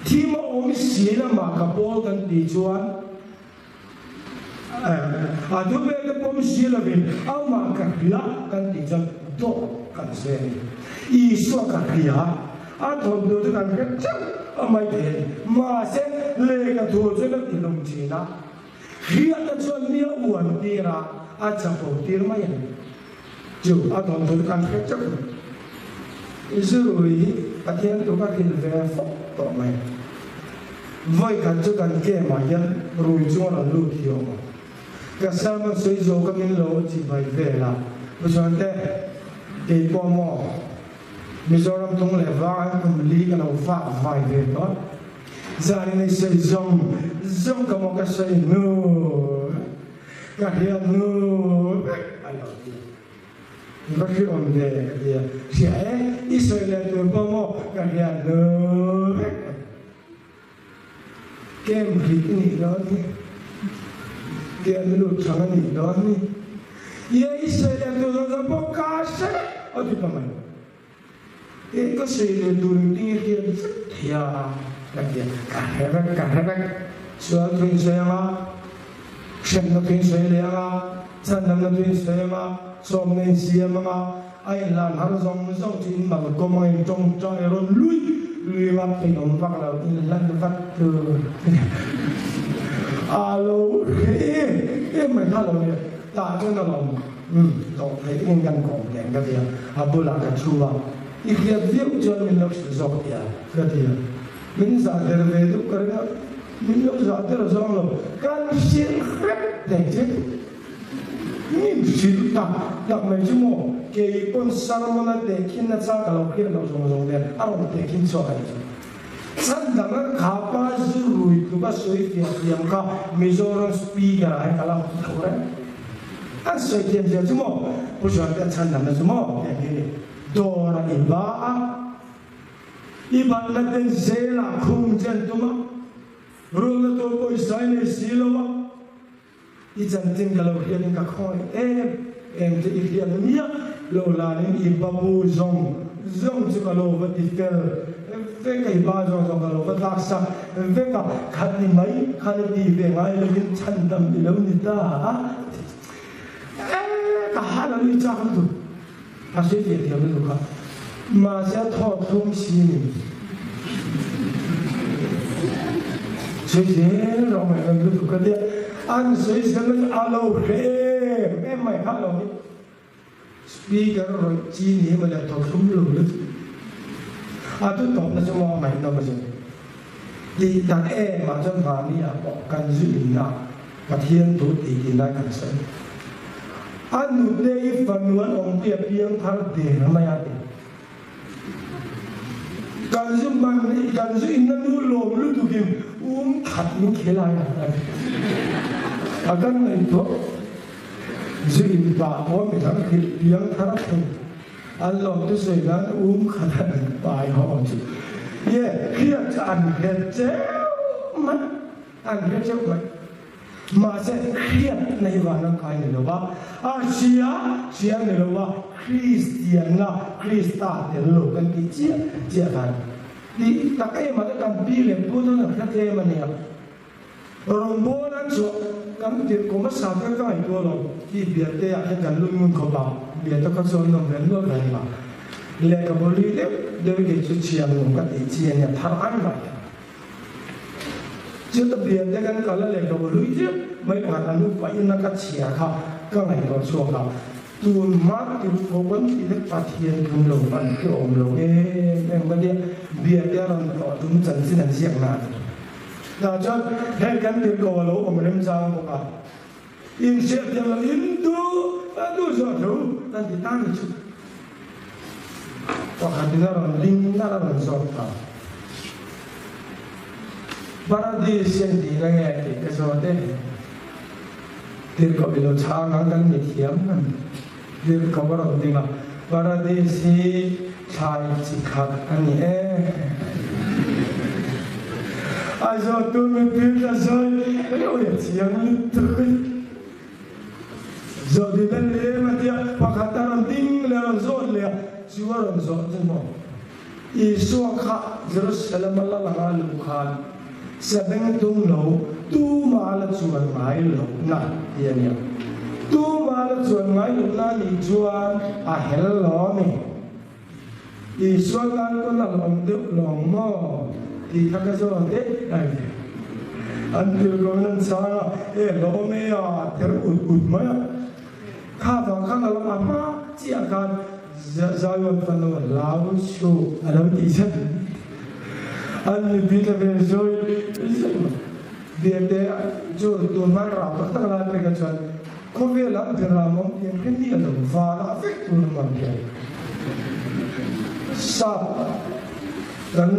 Thim a awm si lamah ka pawl kan tih chuan a thu vel te pawm si lovin amah ka hria kan tih chuan dawt kan sawi a ni. Isua ka hria, a thawmhnaw chu kan hre theuh a mai thei a ni. Mahse, lehkha thu chuan a ti hlum thin a, hriatna chuan mi a uan tir a, a chapo tir mai a ni. Chu a thawmhnaw chu kan hre theuh a ni. Zurui hi Pathian tu ka hrilh ve fawk tawh mai. Vawi khat chu kan camp ah hian rui chu a rawn lut hi awm a. Ka sermon sawi zo ka min lo chi bai vel a. Pu Chuante, kei pawh maw Mizoram tung leh vang an kum li ka lo vak vai ve tawh a. Zan in i sawi zawng zawng ka maw ka sawi hnu ka hriat hnu vek a lo ti. I va hriawm ve ka ti a, hria e, i sawi leh tur pawh maw ka hriat hnu vek a ti. Camp rit i nih dawn hi, camp lut thang a nih dawn hi, ia i sawi leh tur zawng zawng pawh ka hre vek a ti ta mai. E ka sawi leh tur engtin nge hriat vek thei a ka ti a, ka hre vek, ka hre vek, sual thu in sawi ang a, hremna thu in sawi leh ang a, chhandamna thu in sawi ang a, sawmna in siam ang a, A inhlan har zawng zawng chu in mal kawm ang in tawngtai rawn lui lui anga peiawm vak lo inhlan vat tur a lo hre em em mai kha lo nia tah chuan a lawm umm dawh theih takin kan kawm teng ka ti a a bulah ka thu a i hriat viau chuan min lo hrilh zawk tih a ka ti a min zah der ve deuh ka ring a min lo zah der zawng lo kan hrilh hrep thei che. Min hrilh tak tak mai chu maw, kei pawn sermon a tehkhin na chang ka lo hriat loh zawng zawng nen a rawn tehkhin chhuak a ni chu. Chhan dang a kha pa zu rui tluk a sawi fiah thiam kha Mizoram speaker ah hian ka la hmu tho reng. An sawi thiam zia chu maw Pu Hruaite a chhan lamna chu maw heng hi ni. Dawr a inva a, i batna ten zelah khung che an tum a, rulna tur pawisa i nei si lo a, I chanchin ka lo hriatin ka khawngaih em em che, i hriat miah lo lanin i babu zawng zawng chu ka lo va ti fel vek a, i ba zawng zawng ka lo va tlak sak vek a, khat ni mai khan i ti ve ngai lovin chhandam i lo ni ta a, e ka hal a nui chak lutuk, a hre ve thiam lutuk a, mahse a thaw thlum si ni. Sawi zel rawh ngaih ngam lutuk ka tia, an sawi zel na chu a lo hre em em mai kha lo hi. Speaker rawih chi ni mawle a thaw thlum lo lutuk. A thu tawpna chu maw ngaihnawm a zin. Tih tak em ah chuan mahni ah pawh kan zu in a, Pathian thu tih tih lai kan sawi. A nute i fanu an awmpui a piang thar der mai a ti. Kan zu man i kan zu in na nu lawm lutuk in um khat in khel ai a a kan ngaihtuah. Zu in pah pawh midang hrilh piang thar thei. An lawm te sawi nan um khat an pai ho chu. Ye hriat chu an hre cheu mai, an hre cheu mai. Mahse hriat na hi van ang kai ni lo va, a hria hria ni lo va, Kristian na Krista tel lo kan tih chiah chiah khan tih tak em a kan pi leh pu chuan an hre tlem a nia. Rawngbâwl an chhuah kan tirh kum a sa tel ka ngaihtuah lo tih biate ah hian kan lut ngun khawp a, biate kha chuan nawm vel nual reng a, lehkhabu hlui deuh deuh hi kei chu chhiar nuam ka tih chi a nia, thar an mai a. Chuta biate kan kal a lehkhabu hlui deuh mai pakhat an upa in a ka chhiar kha ka ngaihtuah chhuak a, tun hma tirh pawh kan tih vek Pathian tum lo an hre awm lo em em ka tia, biate a rawn tlawh tum chanchin an ziak na a ni. Tah chuan heng kan tirh ko a lo awm remchang bawk a, inhriatthiam loh in duh a duh zawh tho kan ti ta ni chu. Pakhatin a rawn ding nalh a rawn zawt ta. Paradis hi an tihna nge tih ka zawt e. Tirhkoh i lo chhang ang kan mithiam kan tirhkoh a rawn ding a, Paradis hi thlai chi khat a ni e. A zawttu mipui ka sawi ui a chiang lutuk e. Zawhtin a ni em a tia, pakhat a rawn ding leh a rawn zawt leh a, chu a rawn zawh chu maw? Isua kha Jerusalem a lal anga luh khan sabeng tum lo tuma la chuan ngai lohna ti a nia. Tuma la chuan ngai lohna nih chuan a hel lo a ni. Isua tan pawn a lawm deuh lawng maw tih kha ka zawt e a ni. An tirhkohin an chhang a, E lawm e a ther ut ut mai a. Kha vang khan a lam a hma chiah khan Zion fanu hlau chu a lo tih zet. An mipui tla ve zawi zawi mai. Biate chu tun hman rau tak tak lai pek ah chuan khawvel ah beram awm tih an hre miah lo, van ah vek tur a man hian sap kan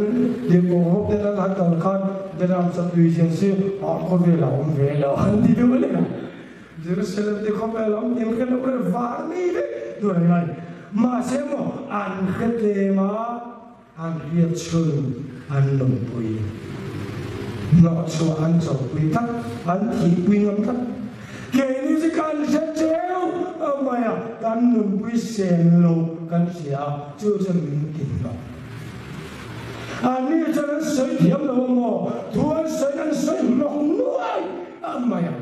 tirhkoh ho ten an han kal khan beram satui hian si ah khawvel ah awm ve lo an ti deuh leh a. Jerusalem te khawvel awm tih an hre lo reng var mi vek tur an ngai. Mahse maw an hre tlem a, an hriat chhun an lawmpui. Hnawhchhuah an chawpui tlat, an thihpui ngam tlat. Keini chu kan hre cheu mai a, kan nunpui sen lo kan hria a, chu chuan min ti hnawh. Anni chuan an sawi thiam lo a maw, thu an sawi an sawi hnawk nuai mai a.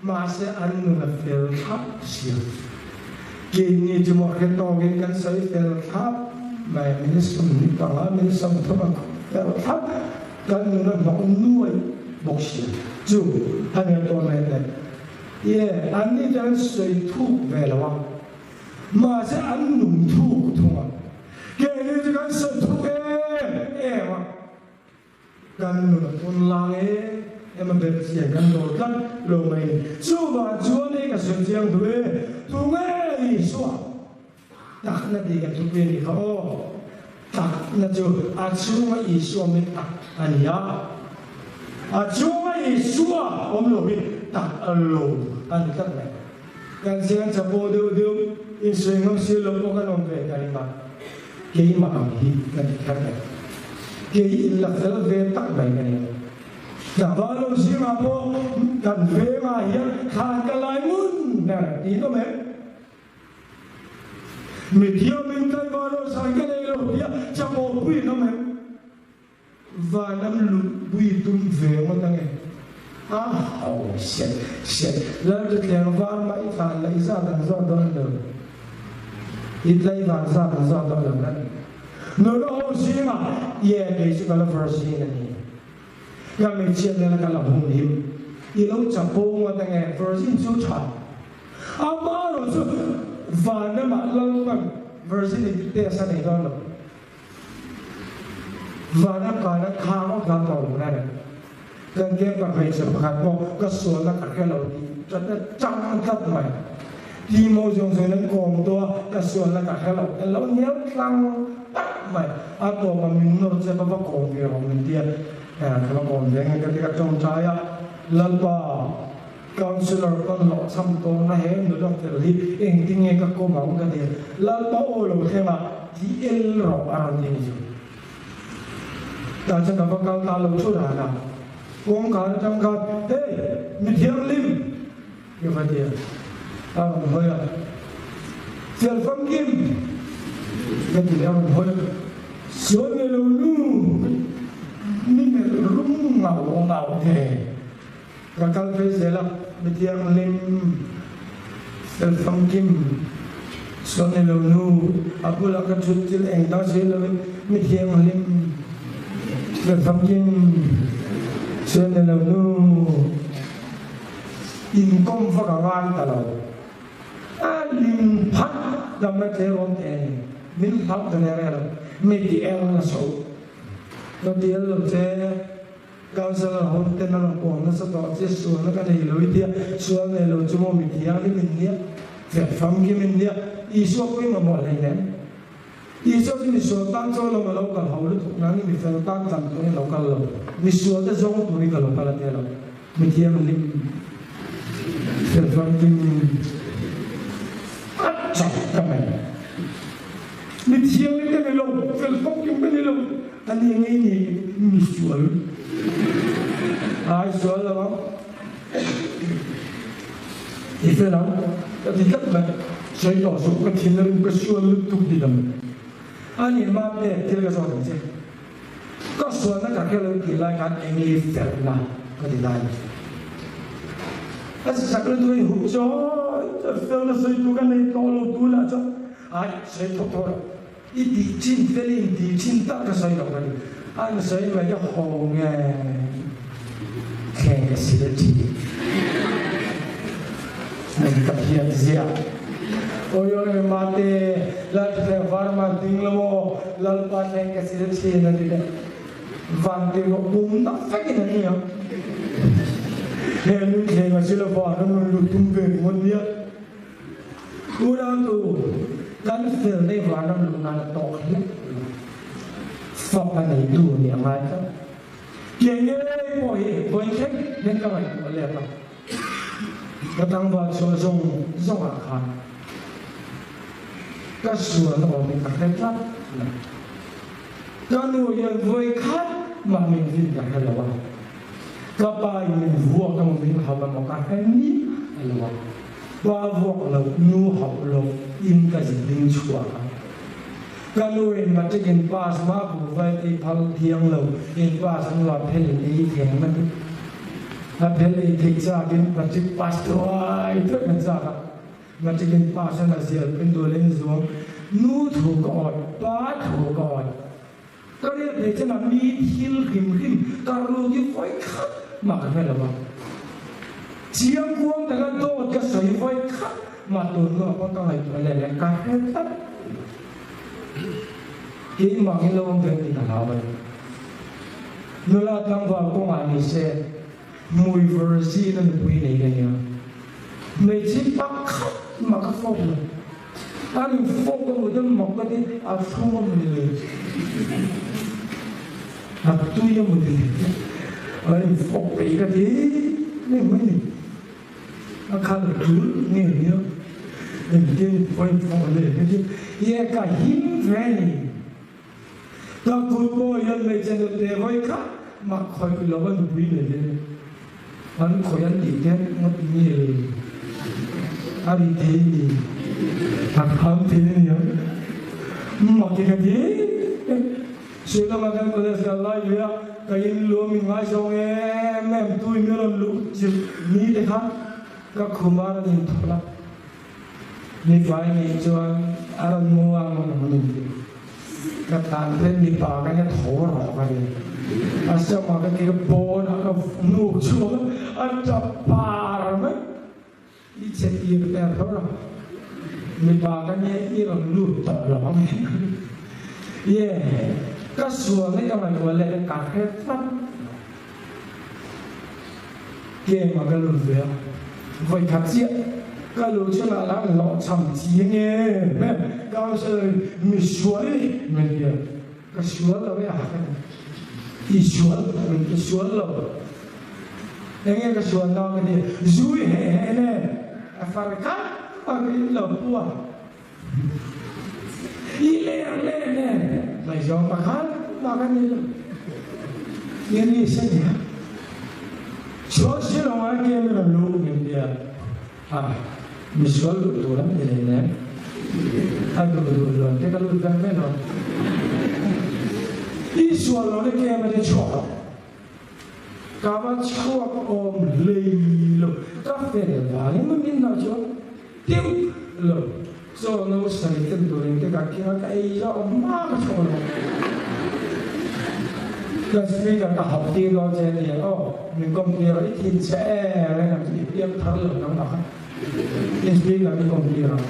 Mahse an nun a fel thlap sia. Keini chu maw hre tawkin kan sawi fel thlap mai a, min 25 min 30 a fel thlap, kan nun a hnawk nuai bawk sia. Chu a nia tawn mai te. Ie, anni chuan an sawi thuk ve lo a, mahse an nung thuk thung a. Keini chu kan sawi thuk em em a. Kan nun a pawn lang e, ema ber chian kan dawl tlat lo mai ni. Chuvang chuan hei ka sawi chiang duh e, tunge Isua takna tih kan thupui a nih kha aw. Takna chu a chhunga Isua min tak a ni a, a chhunga Isua awm lo hi tak lo a ni tlat mai. Kan siang chapo deuh deuh insawi ngam si lo pawh kan awm ve ka ring a, keimah ang hi ka ni kher mai. Kei in la fel ve tak mai ka ni. Tlangval lo zingah pawh kan vengah hian thlan ka lai ngun ber tih awm em? Mithiamin tlangval lo san ka nei lo tia chapo pui in awm em? Van an luhpui tum ve ngawt ange. A ho set set. Laltuthleng var mah i thlan laih zat an zawt dawn lo. I tlai van zat an zawt dawn lo nan. Nula ho zingah ye kei chu ka la virgin a ni. Ka hmeichhiat nena ka la hum him. I lo chapo ngawt ange virgin chu tha. Amaherawh chu van ramah Lalpan virginity test a nei dawn lo. Vana kana khang awk hla tawh lo reng. Kan camp a hmeichhe pakhat pawh ka sualna ka hre lo tih ṭat a chang tlat mai. Ti maw zawng zawngin an kawm tawh a, ka sualna ka hre lo ka lo hnial tlang tak mai. A tawpa min nawr che ka va kawm ve rawh min ti a, ka va kawm ve nge ka ti ka ṭawngṭai a, Lalpa, Councillor ka hlawh chham tawhna he nula fel hi engtinge ka kawm ang ka ti. Lalpa aw lo thleng a, ti el rawh a rawn ti ni chu. Tah chuan ka va kal ta lo thu ran a, kawngkhar atang khan, Hey! Mi thianghlim! Ka va ti a, a rawn hawi a, Fel famkim! Ka ti leh a rawn hawi a, Sawi ve lo nu! Mi melh rum ngau ngau ve. Ka kal phei zel a, mi thianghlim fel famkim sawn ni lo nu, a bulah ka thut thil eng dang si lovin mi thianghlim fel famkim sawn ni lo nu, inkawm vak a ngai ta lo. A lim phat damna tleirawn te a ni, min hlauh ta reng reng lo, mi ti eng a so. Ka bial lo che. Councillor ho ten a rawn kawm nasa tawh che, sualna ka nei lo i tia, sual nei lo chu maw mi thianghlim in nia, fel famkim in nia, Isua pawh i mamawh hleinem. Isua chu misual tan chaw lo a lo kal ho lutuk nangin mi fel tan tlan turin a lo kal lo, misual te zawng turin ka lo kal a tia lo, mi thianghlim, fel famkim a chak ka mai. Mi thianghlim ka ni lo, fel famkim ka ni lo. A ni ngei ni mi sual ai sual lo ang i fel ang ka ti tlat mai sawi tawh suh ka thin a rim ka sual lutuk ti dam a ni mam te thil ka zawt ang che ka sualna ka hre lo tih lai khan eng nge felna ka ti lai a sak lutuk in huh chawi felna sawi tur ka nei tawh lo tunah chuan ai sawi thawk thawk lo. I tih chin fel in tih chin tak ka sawi lo ka ni. An sawi mai ka haw nge thleng ka sil thin. Min ka phiat ziah. Awi awi mate Lalthleng varman ding lo aw Lalpa thleng ka sil thin a ti leh. Van ti rawh pum nak vekin an ni ang. He nu thleng a sil a van a rawn lut tum ve ringawt nia. Unautu, kan fel nei vanram luh nan a tawk hle lo. Fak a neitu nih a ngai tlat. Ke ngei pawh hi vawi thleng hian ka ngaihtuah let a. Ka tlangval chhuah zawng zawngah khan ka sual awmin ka hre tlat lo. Ka nu hian vawi khat mah min vin ka hre lo a. Ka pa in min vuak emaw min hauh emaw ka hre miah lo a. Pa vuak lo, nu hauh lo in ka zin ding chhuak a. Ka nu in matric in pass mah buhvai ei phal thiang lo in pass hnu ah phel in ei theng a ti. A phel ei theih chak in matric pass thuai thuai kan chak a. Matric in pass in a zial pin dul in zuam nu thu ka awih, pa thu ka awih. Ka riat thei chenah mi thil hrim hrim ka ruk hi vawi khat mah ka hre lo a. Chiang kuang taka dawt ka sawi vawi khat mah tun hnuah pawh ka ngaihtuah leh leh ka hre tlat. Keimah hi lo awm ve tih ka hlau a ni. Nula tlangval kawngah ni se hmui vawr zin a nupui nei ka nia. Hmeichhe pakhat mah ka fawp lo. A nu fawp ka hmuh chuan mak ka ti, a thlum a mut le, a tui a mut le, a in fawp peih ka ti mai mai ni. A khal tul nge nia engtin point pawh le ka ti ye ka him ve ni ka kut pawh hian hmeichhe nute vawi khat mah khawih lo a nupui nei ve an khawih an tih te ngawt nge le a ri thei ni a kham thei a nia mak hi ka ti Shillong a kan college kal lai lui a ka in luam in ngaizawng em em tui mi rawn luh chilh ni te kha ka khum a rawn in thawlh a, mifai nih chuan a rawn mu ang rawn awm in ti. Ka tan phen mipa ka nia tho rawh ka ti. A sam ah ka ti ka bawn a ka hnuk chhuak a, a tap par mai. I che tir ter tho lo. Mipa ka nia i rawn lut tawh lo ang e. Ye, ka sual na ka ngaihtuah leh ka hre tlat lo. Game ah ka lut ve a, vawi khat chiah ka luh chhunah lah hlawhchham chiang em em councillor in mi sual i min ti a, ka sual lo e a ka ti, i sual min ti sual lo, eng nge ka sual na ka ti, zu i heh heh nen a far khat a ka in lo pu a, i ler leh nen ngaihzawng pakhat mah ka ni lo. Nge ni se nia. Sual si lo ngai ke min rawn luh min tia. Ha, misual luh tur an ti hlei nen. A duh duh luan te ka lut vek mai lo. I sual lo ni ke ma te chhuak lo. Ka va chhuak awm hlei lo. Ka fel vangin maw min hnah chuan deuh lo. Chaw no sawi ken turin te ka keng a, ka ei zawk hma ka chhuak lo. Ka speaker ka hauh tir dawn che ania aw, min kawm tir rawh, i thin che em em ang chu i piang thar lo nangmah kha in speaker min kawm tir ang.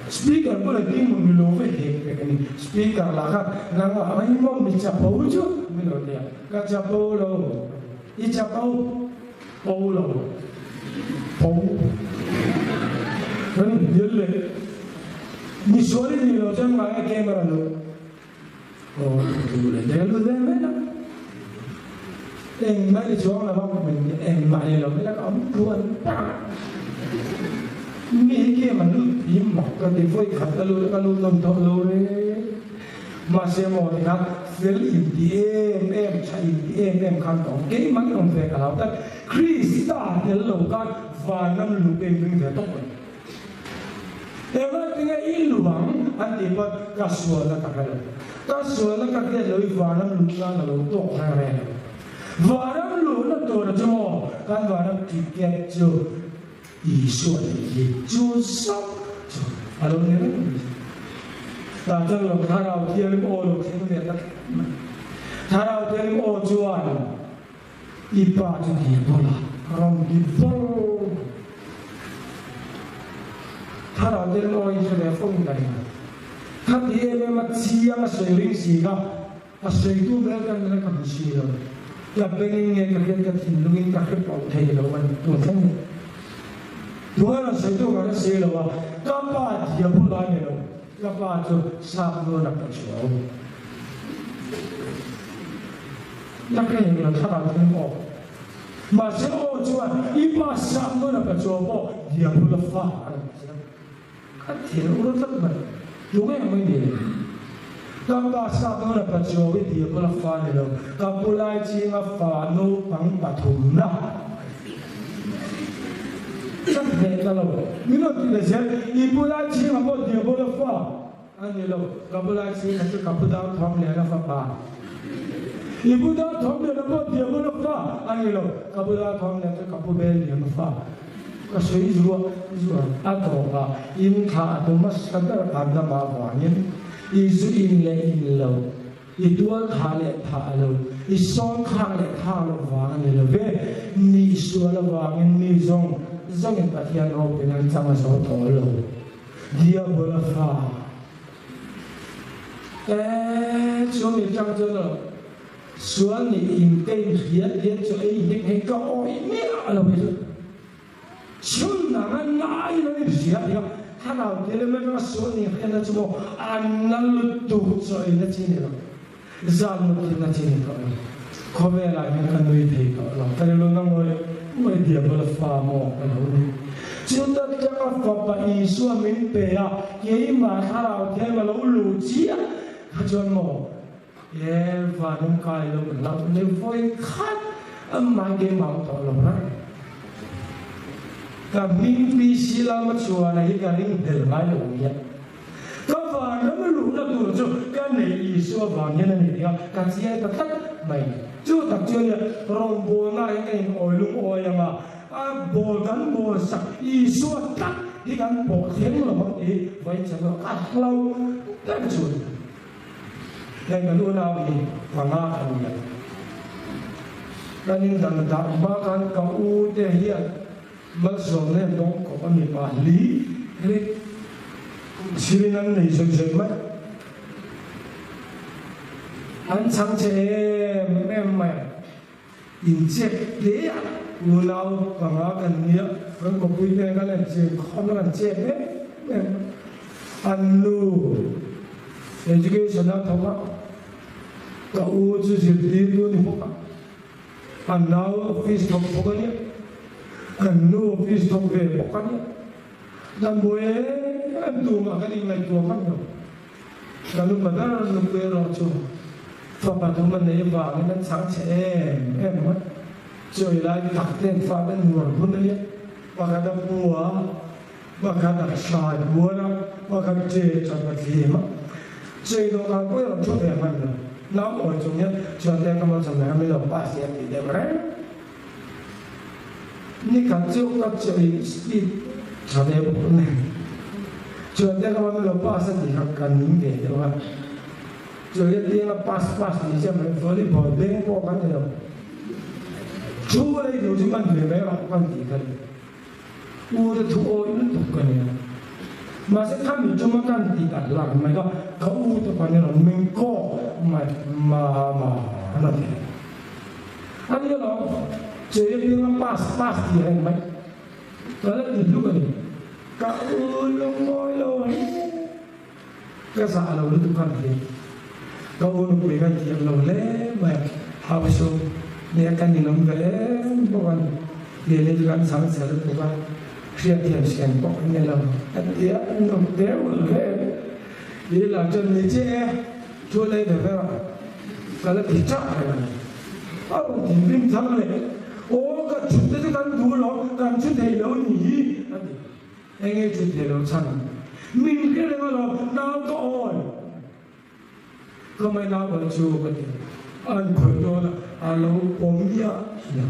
Speaker bulah ding maw mi lo ve hek vek a ni, speaker lah kha nangmah ang in maw mi chapo chu min lo ti a, ka chapo lo, i chapo. Po lo. Po. Kan inhnial leh. Misual i nih loh chuan ngai a camera lo. Aw duh leh del lut ve mai la. Engmah i chuang lo a min ti engmah ni lo mai la ka awm tluan tak. Mi hi camera lut hi mak ka ti vawi khat ka lut a ka lut nawn tawh lo re. Mahse maw ti kha fel inti em em, tha inti em em khan ka awm. Keimah i awm ve ka hlau tlat. Krista tel lo khan vanram luh ka inring ve tawp a ni. Engah tinge i luh ang an tih pawn ka sualna ka hre lo. Ka sualna ka hriat loh i vanram luh nan a lo tawk reng reng lo. Vanram luhna tura chu maw kan vanram ticket chu Isua tih hi chu zauh chu a lo ni reng mai. Tah chuan lo Thlarau Thianghlim aw lo thleng ve ta tlat mai. Thlarau Thianghlim aw chuan i pa chu dil bawlh a, rawn ti bawlh. Thlarau Thianghlim aw hi hre ve fo in ka ring a. Khati em em a chiang a sawi ring si kha A sawitu ber ka nila ka hmu si lo. Ka bengin nge ka hriat ka thinlungin ka hre pawh thei lo a ni tun thleng hi. Tunga rawn sawitu ka hre si lo a, ka pa thia bulah a ni lo, ka pa chu sap nuna ka chuau. Ka hre hek lo thlarau thleng aw. Mahse aw chuan i pa sap nuna ka chuau pawh thia bula fa a ni chiang. Ka thil ur tlat mai. Tunge ang mai ni? Ka pa sap nuna pachuau i tir bula fa ni lo, ka pu lai chinga fa naupang pathumna ka hneh ta lo. Min rawn ti leh zel, i pu lai chinga pawh tir bula fa a ni lo, ka pu lai chinga chu ka pu dang thawm liana fapa. I pu dang thawm liana pawh tir bula fa a ni lo, ka pu dang thawm liana chu ka pu bel liana fa. Ka sawi zuah zuah a tawk a, in thlah a tum hmasa ber Adama vangin i zu in leh in lo, i tual thah leh thah lo, i sawn thlak leh thlak loh vang a ni lo ve. Nih sual avangin mi zawng zawngin Pathian ropin an chang a zo tawh lo. Diabola fa e chu mi tang chuan lo. Sual nih in ka in hriat hian chu ei hek hek ka awih miah lo hi chu chhun nang a ngai lo in hriat hi a thlarau te lem atanga sual nih hriatna chu maw a na lutuk chaw ei na chi ni lo zan mut thil na chi ni tawh lo khawvel ah hian ka nui thei tawh lo ka rilru na ngawi. Mai Diabola fa maw ka lo ni? Chuta tanga Fapa Isua min pe a, keimah Thlarau Thianghlim a lo luh chiah kha chuan maw he vanram kai lo ka hlauh ni vawi khat amah keimah awm tawh lo reng. Ka hming PC lama chuan a hi ka ring hlel ngai lo nia. Ka vanram luhna tur chu ka neih Isua vang hian a ni tih a ka chiang ta tlat mai. Chu tak chu ania rawngbawlna hi ka in awi lung awi ang a, a bawl kan bawl sak Isua tlat hi kan pawh thleng lo ang tih vawi chhan erawh ka hlau ber chu a ni. Heng kan unau hi panga kan ni a. Kan in dan dah hma khan ka u te hian Malsawmna hian dawng kawp a mipa hli hlek sirin an nei zawih zawih mai. An chhang che em em mai a, in chek hle a, unau panga kan nia, kan kawpui te kan han cheng khawm a kan chek em em a. An nu education a thawk a, ka u chu zirtirtu a ni bawk a. An nau office thawk bawk a nia, an nu office thawk ve bawk a nia. Damdawi em tumah kan inngaihtuah hman lo. Ka nu pa ber nupui erawh chu fapa thum a nei avangin an chhang chhe em em mai. Chawi lai tak te an fate an nuar hun a nia. Pakhat a pu a, pakhat a hrai buan a, pakhat che chan a thlim a. Chawi dawhkan pawh erawh thu ve hman lo. Nau awi chung hian chuan te ka malsawm leh mi lo pass hi a ti deuh reng. Ni khat chu ka chawi speed tha ve bawk nen chuan te ka mi lo pass a tih kha ka ning ve deuh a. Chawi apiang a pass pass ni chiah mai volleyball beng pawh kan ni lo. Thu lei duh chu kan ve mai rawh kan tih kha ni. U te thu awi lutuk ka nia. Mahse khami chunga kan tih tak lak mai kha ka u te pawn erawh min kawk mai mama an rawn ti. A nia lo, chei apianga pass pass tih reng mai ka la ti hluk a ni. Ka u lungawi lo hle. Ka zah lo lutuk a ni. Ka u nupui ka thiam lo hle mai a, hausu nia kan inawm ve em bawk a ni. Lili chu kan chhang chhe lutuk a, hriatthiam siam pawh kan ni lo. A ti a, nuam deuh hle. Lili lah chuan ni che e, thu lei ve ber a, ka la ti chak reng a ni. A rawn thinrim thar leh, Aw ka thut te chu kan duh lo, kan thu thei lo ni hi, a ti. Enge chu thei lo chhan min hre reng alawm nau ka awi ka mai nau awi chu ka ti an khawih dawn a a lo pawm miah lo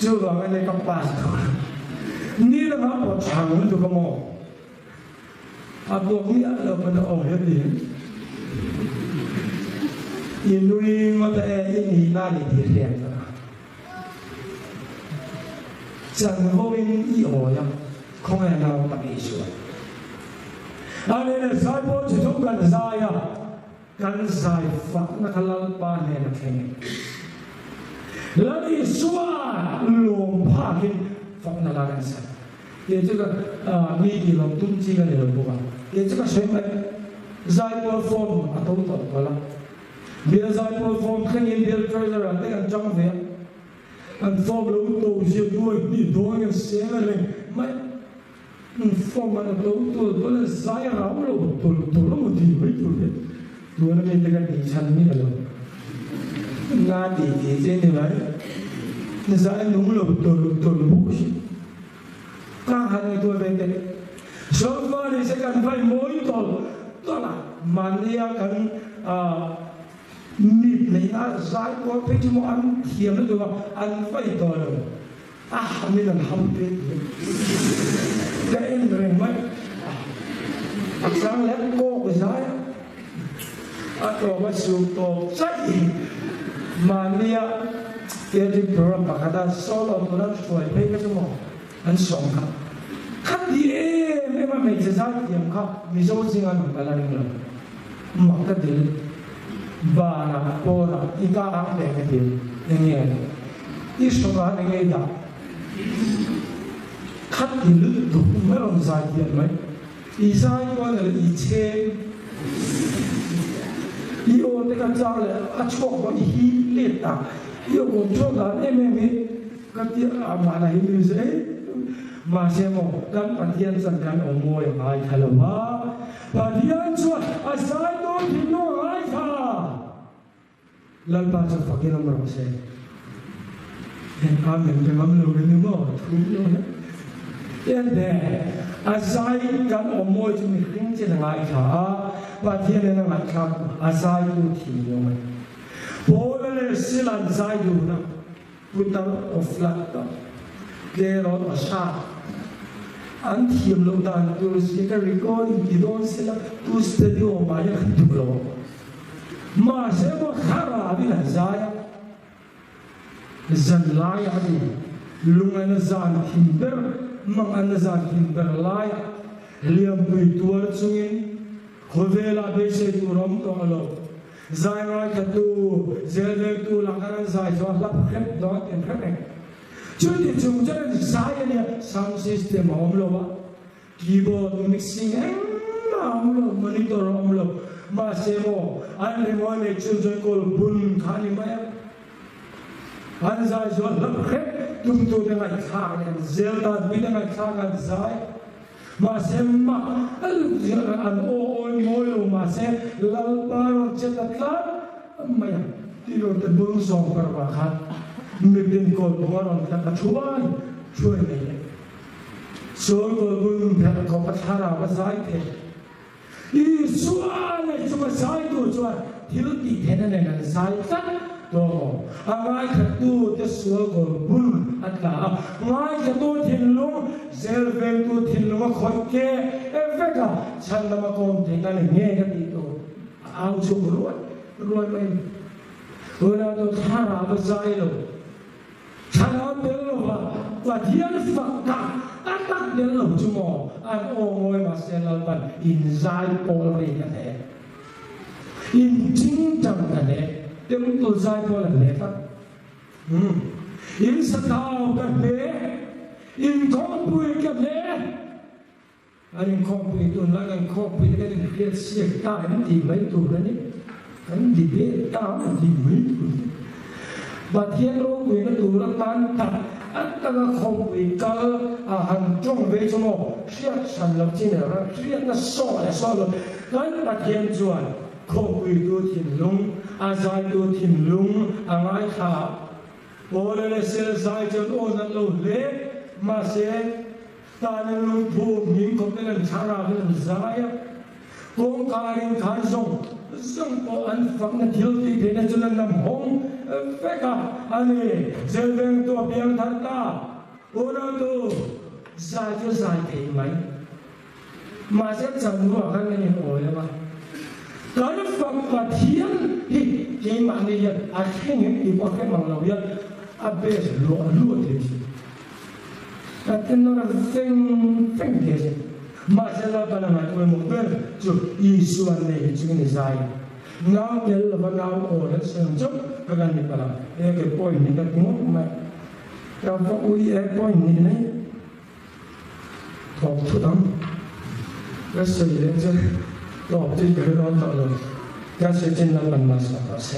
chuvang ania ka pass dawn ni lamah pawh chhang lutuk a maw a buak miah lo pawn a awi a ni i nui ngawt a e i nihna ni tih hriat a. Chanvo in i awi a, khawnge nau tak Isua. A nene zai pawh chi thum kan zai a, kan zai fakna kha Lalpa hnen a thleng e. Lal Isua lawm phakin fakna la kan zai. Kei chu ka mi tih lawm tum chi ka ni lo bawk a, kei chu ka sawi mai. Zai pawl form a to tawh tawh la. Bial zaipawl form thlengin bial treasurer te kan chang ve a, an form lo to zia duai hnih dawn kan seng a reng mai. An form an lo tul tul a, zai a rau lo tul tul a maw ti mai tur hi tuna mi te kan tih chhan miah lo. Nga ti ti che ni mai, zai nung lo tul tul bawk hi ka han ngaihtuah ve teh. Sawrkar ni se kan vai mawi tawlh tawlh a, mahnia kan mit neihna zai kual phei chu maw an thiam lutuk a, an vai tawh lo, a hamin an ham pek mai. Ka en reng mai, a chang leh kawk zai a, a tawp a su tawp chaih. Mahnia theatre program pakhata solo tura hruai phei kha chu maw An sawm kha. Khati em em a hmeichhe zaithiam kha Mizo zinga an awm ka la ring lo. Mak ka dil. Banah, pawnah, i ka ang leh ka dil. Enge a nih? I hrawkah enge i dah? Khati lutuk mai rawn zaithiam mai. I zai kual leh i chhem. I aw te ka chang leh a chhuak pawh i hip let a. I aw control dan em em hi. Ka ti a, amah lah hi nui zel. Mahse maw, kan Pathian chuan kan aw mawi a ngaithla lo va, Pathian chuan a zai dawn thinlung a ngaithla. Lalpa chu fakin awm rawh se. Heng Amen ka ngam lo reng emaw thu lo hle. Ente, a zai kan aw mawi chu mihring chin a ngaithla a, Pathianin a ngaihthlak a zaitu thinlung a ni. Paula leh Sila'n zai dun a. Putar aw flat tak, tleirawl aw sharp. An thiam loh dan tur zia ka recording ti dawn sela tu studio mah hian an duh lo. Mahse maw thlarau in an zai a, zan laiah a ni, lungaina zan thim ber, manganna zan thim ber laiah hliampui tuar chungin khawvelah beisei tur a awm tawh lo. Zai ngaithlatu, zel vengtu lakah an zai chu a hlap hrep dawn tih an hre reng. Chuti chung chuan an zai a nia, sound system a awm lo a, keyboard mixing engmah a awm lo, monitor a awm lo. Mahse maw, an ringawi nei chhun chuan kawl bun kha a ni mai a. An zai chu a hlap hrep, tumtute ngaihthlak leh an zel tanpuite ngaihthlak an zai. Mahse mah an aw awi mawi lo mahse Lalpa rawn che ta tlat mai a ti lo te bul zawng par vang khan mitin kawl bung a rawn tlat a thuai thuai mai le. Sawl kawl bung pherh khawp a thlarau a zai thei. Isua leh chunga zaitu chuan thil tih theihna nen an zai tlat tawh maw? A ngaithlatute sual kawl bul a tla a, ngaithlatu thinlung, zel vengtu thinlung a khawih ke vek a, chhandam a kawm theihna ni nge ka tih tur a au chhuak ruai ruai mai a ni. Unau thlarau a zai lo. Thlarau tel lova Pathian fak tak a tak tel lo chu maw an aw ngawi mahse Lalpan in zai pawl ri ka hle, in ching chang ka hle, temple zai pawl an hle tlat. Umm in satau ka hle, in khawmpui ka hle. An inkhawmpui tunlai kan inkhawmpui te kan inhriat siak ta em tih mai tur a ni. Kan debate ta em tih mai tur a ni. Pathian ropuina tur atan tak a taka khawmpui kal a han tawng ve chu maw hriat hran loh chi ner a, hriatna sawh leh sawh loh kan Pathian chuan khawmpuitu thinlung, a zaitu thinlung a ngaithla. Paula leh Sela zai chuan aw nat lo hle mahse, Tan an lungphu hming khawpin an thlarauin an zai a, kawngkhar inkhar zawng zawng pawh an fakna thil tih theihna chuan an lam hawng vek a, a ni. Zelvengtu a piang thar ta, unautu zai chu zai thei mai. Mahse chanruah khan kan inawi lo a, kan fak Pathian hi keimahni hian a thleng em tih pawh a hre mang lo hian a base luah luah thei thin. Ka tenor a feng feng thei a sin. Mahse Lalpan a ngaihpawimawh ber chu Isua nei hi chungin i zai a. Nau tel lova nau aw hian sawi chauh ka kan ni palh ang. He ke point ni ka ti ngawt mai. Ka va ui e point ni mai. Thawk thut ang. Ka sawi leh chu tawp chin ka hre dawn tawh lo. Ka sawi chin Lalpan malsawm tawh se.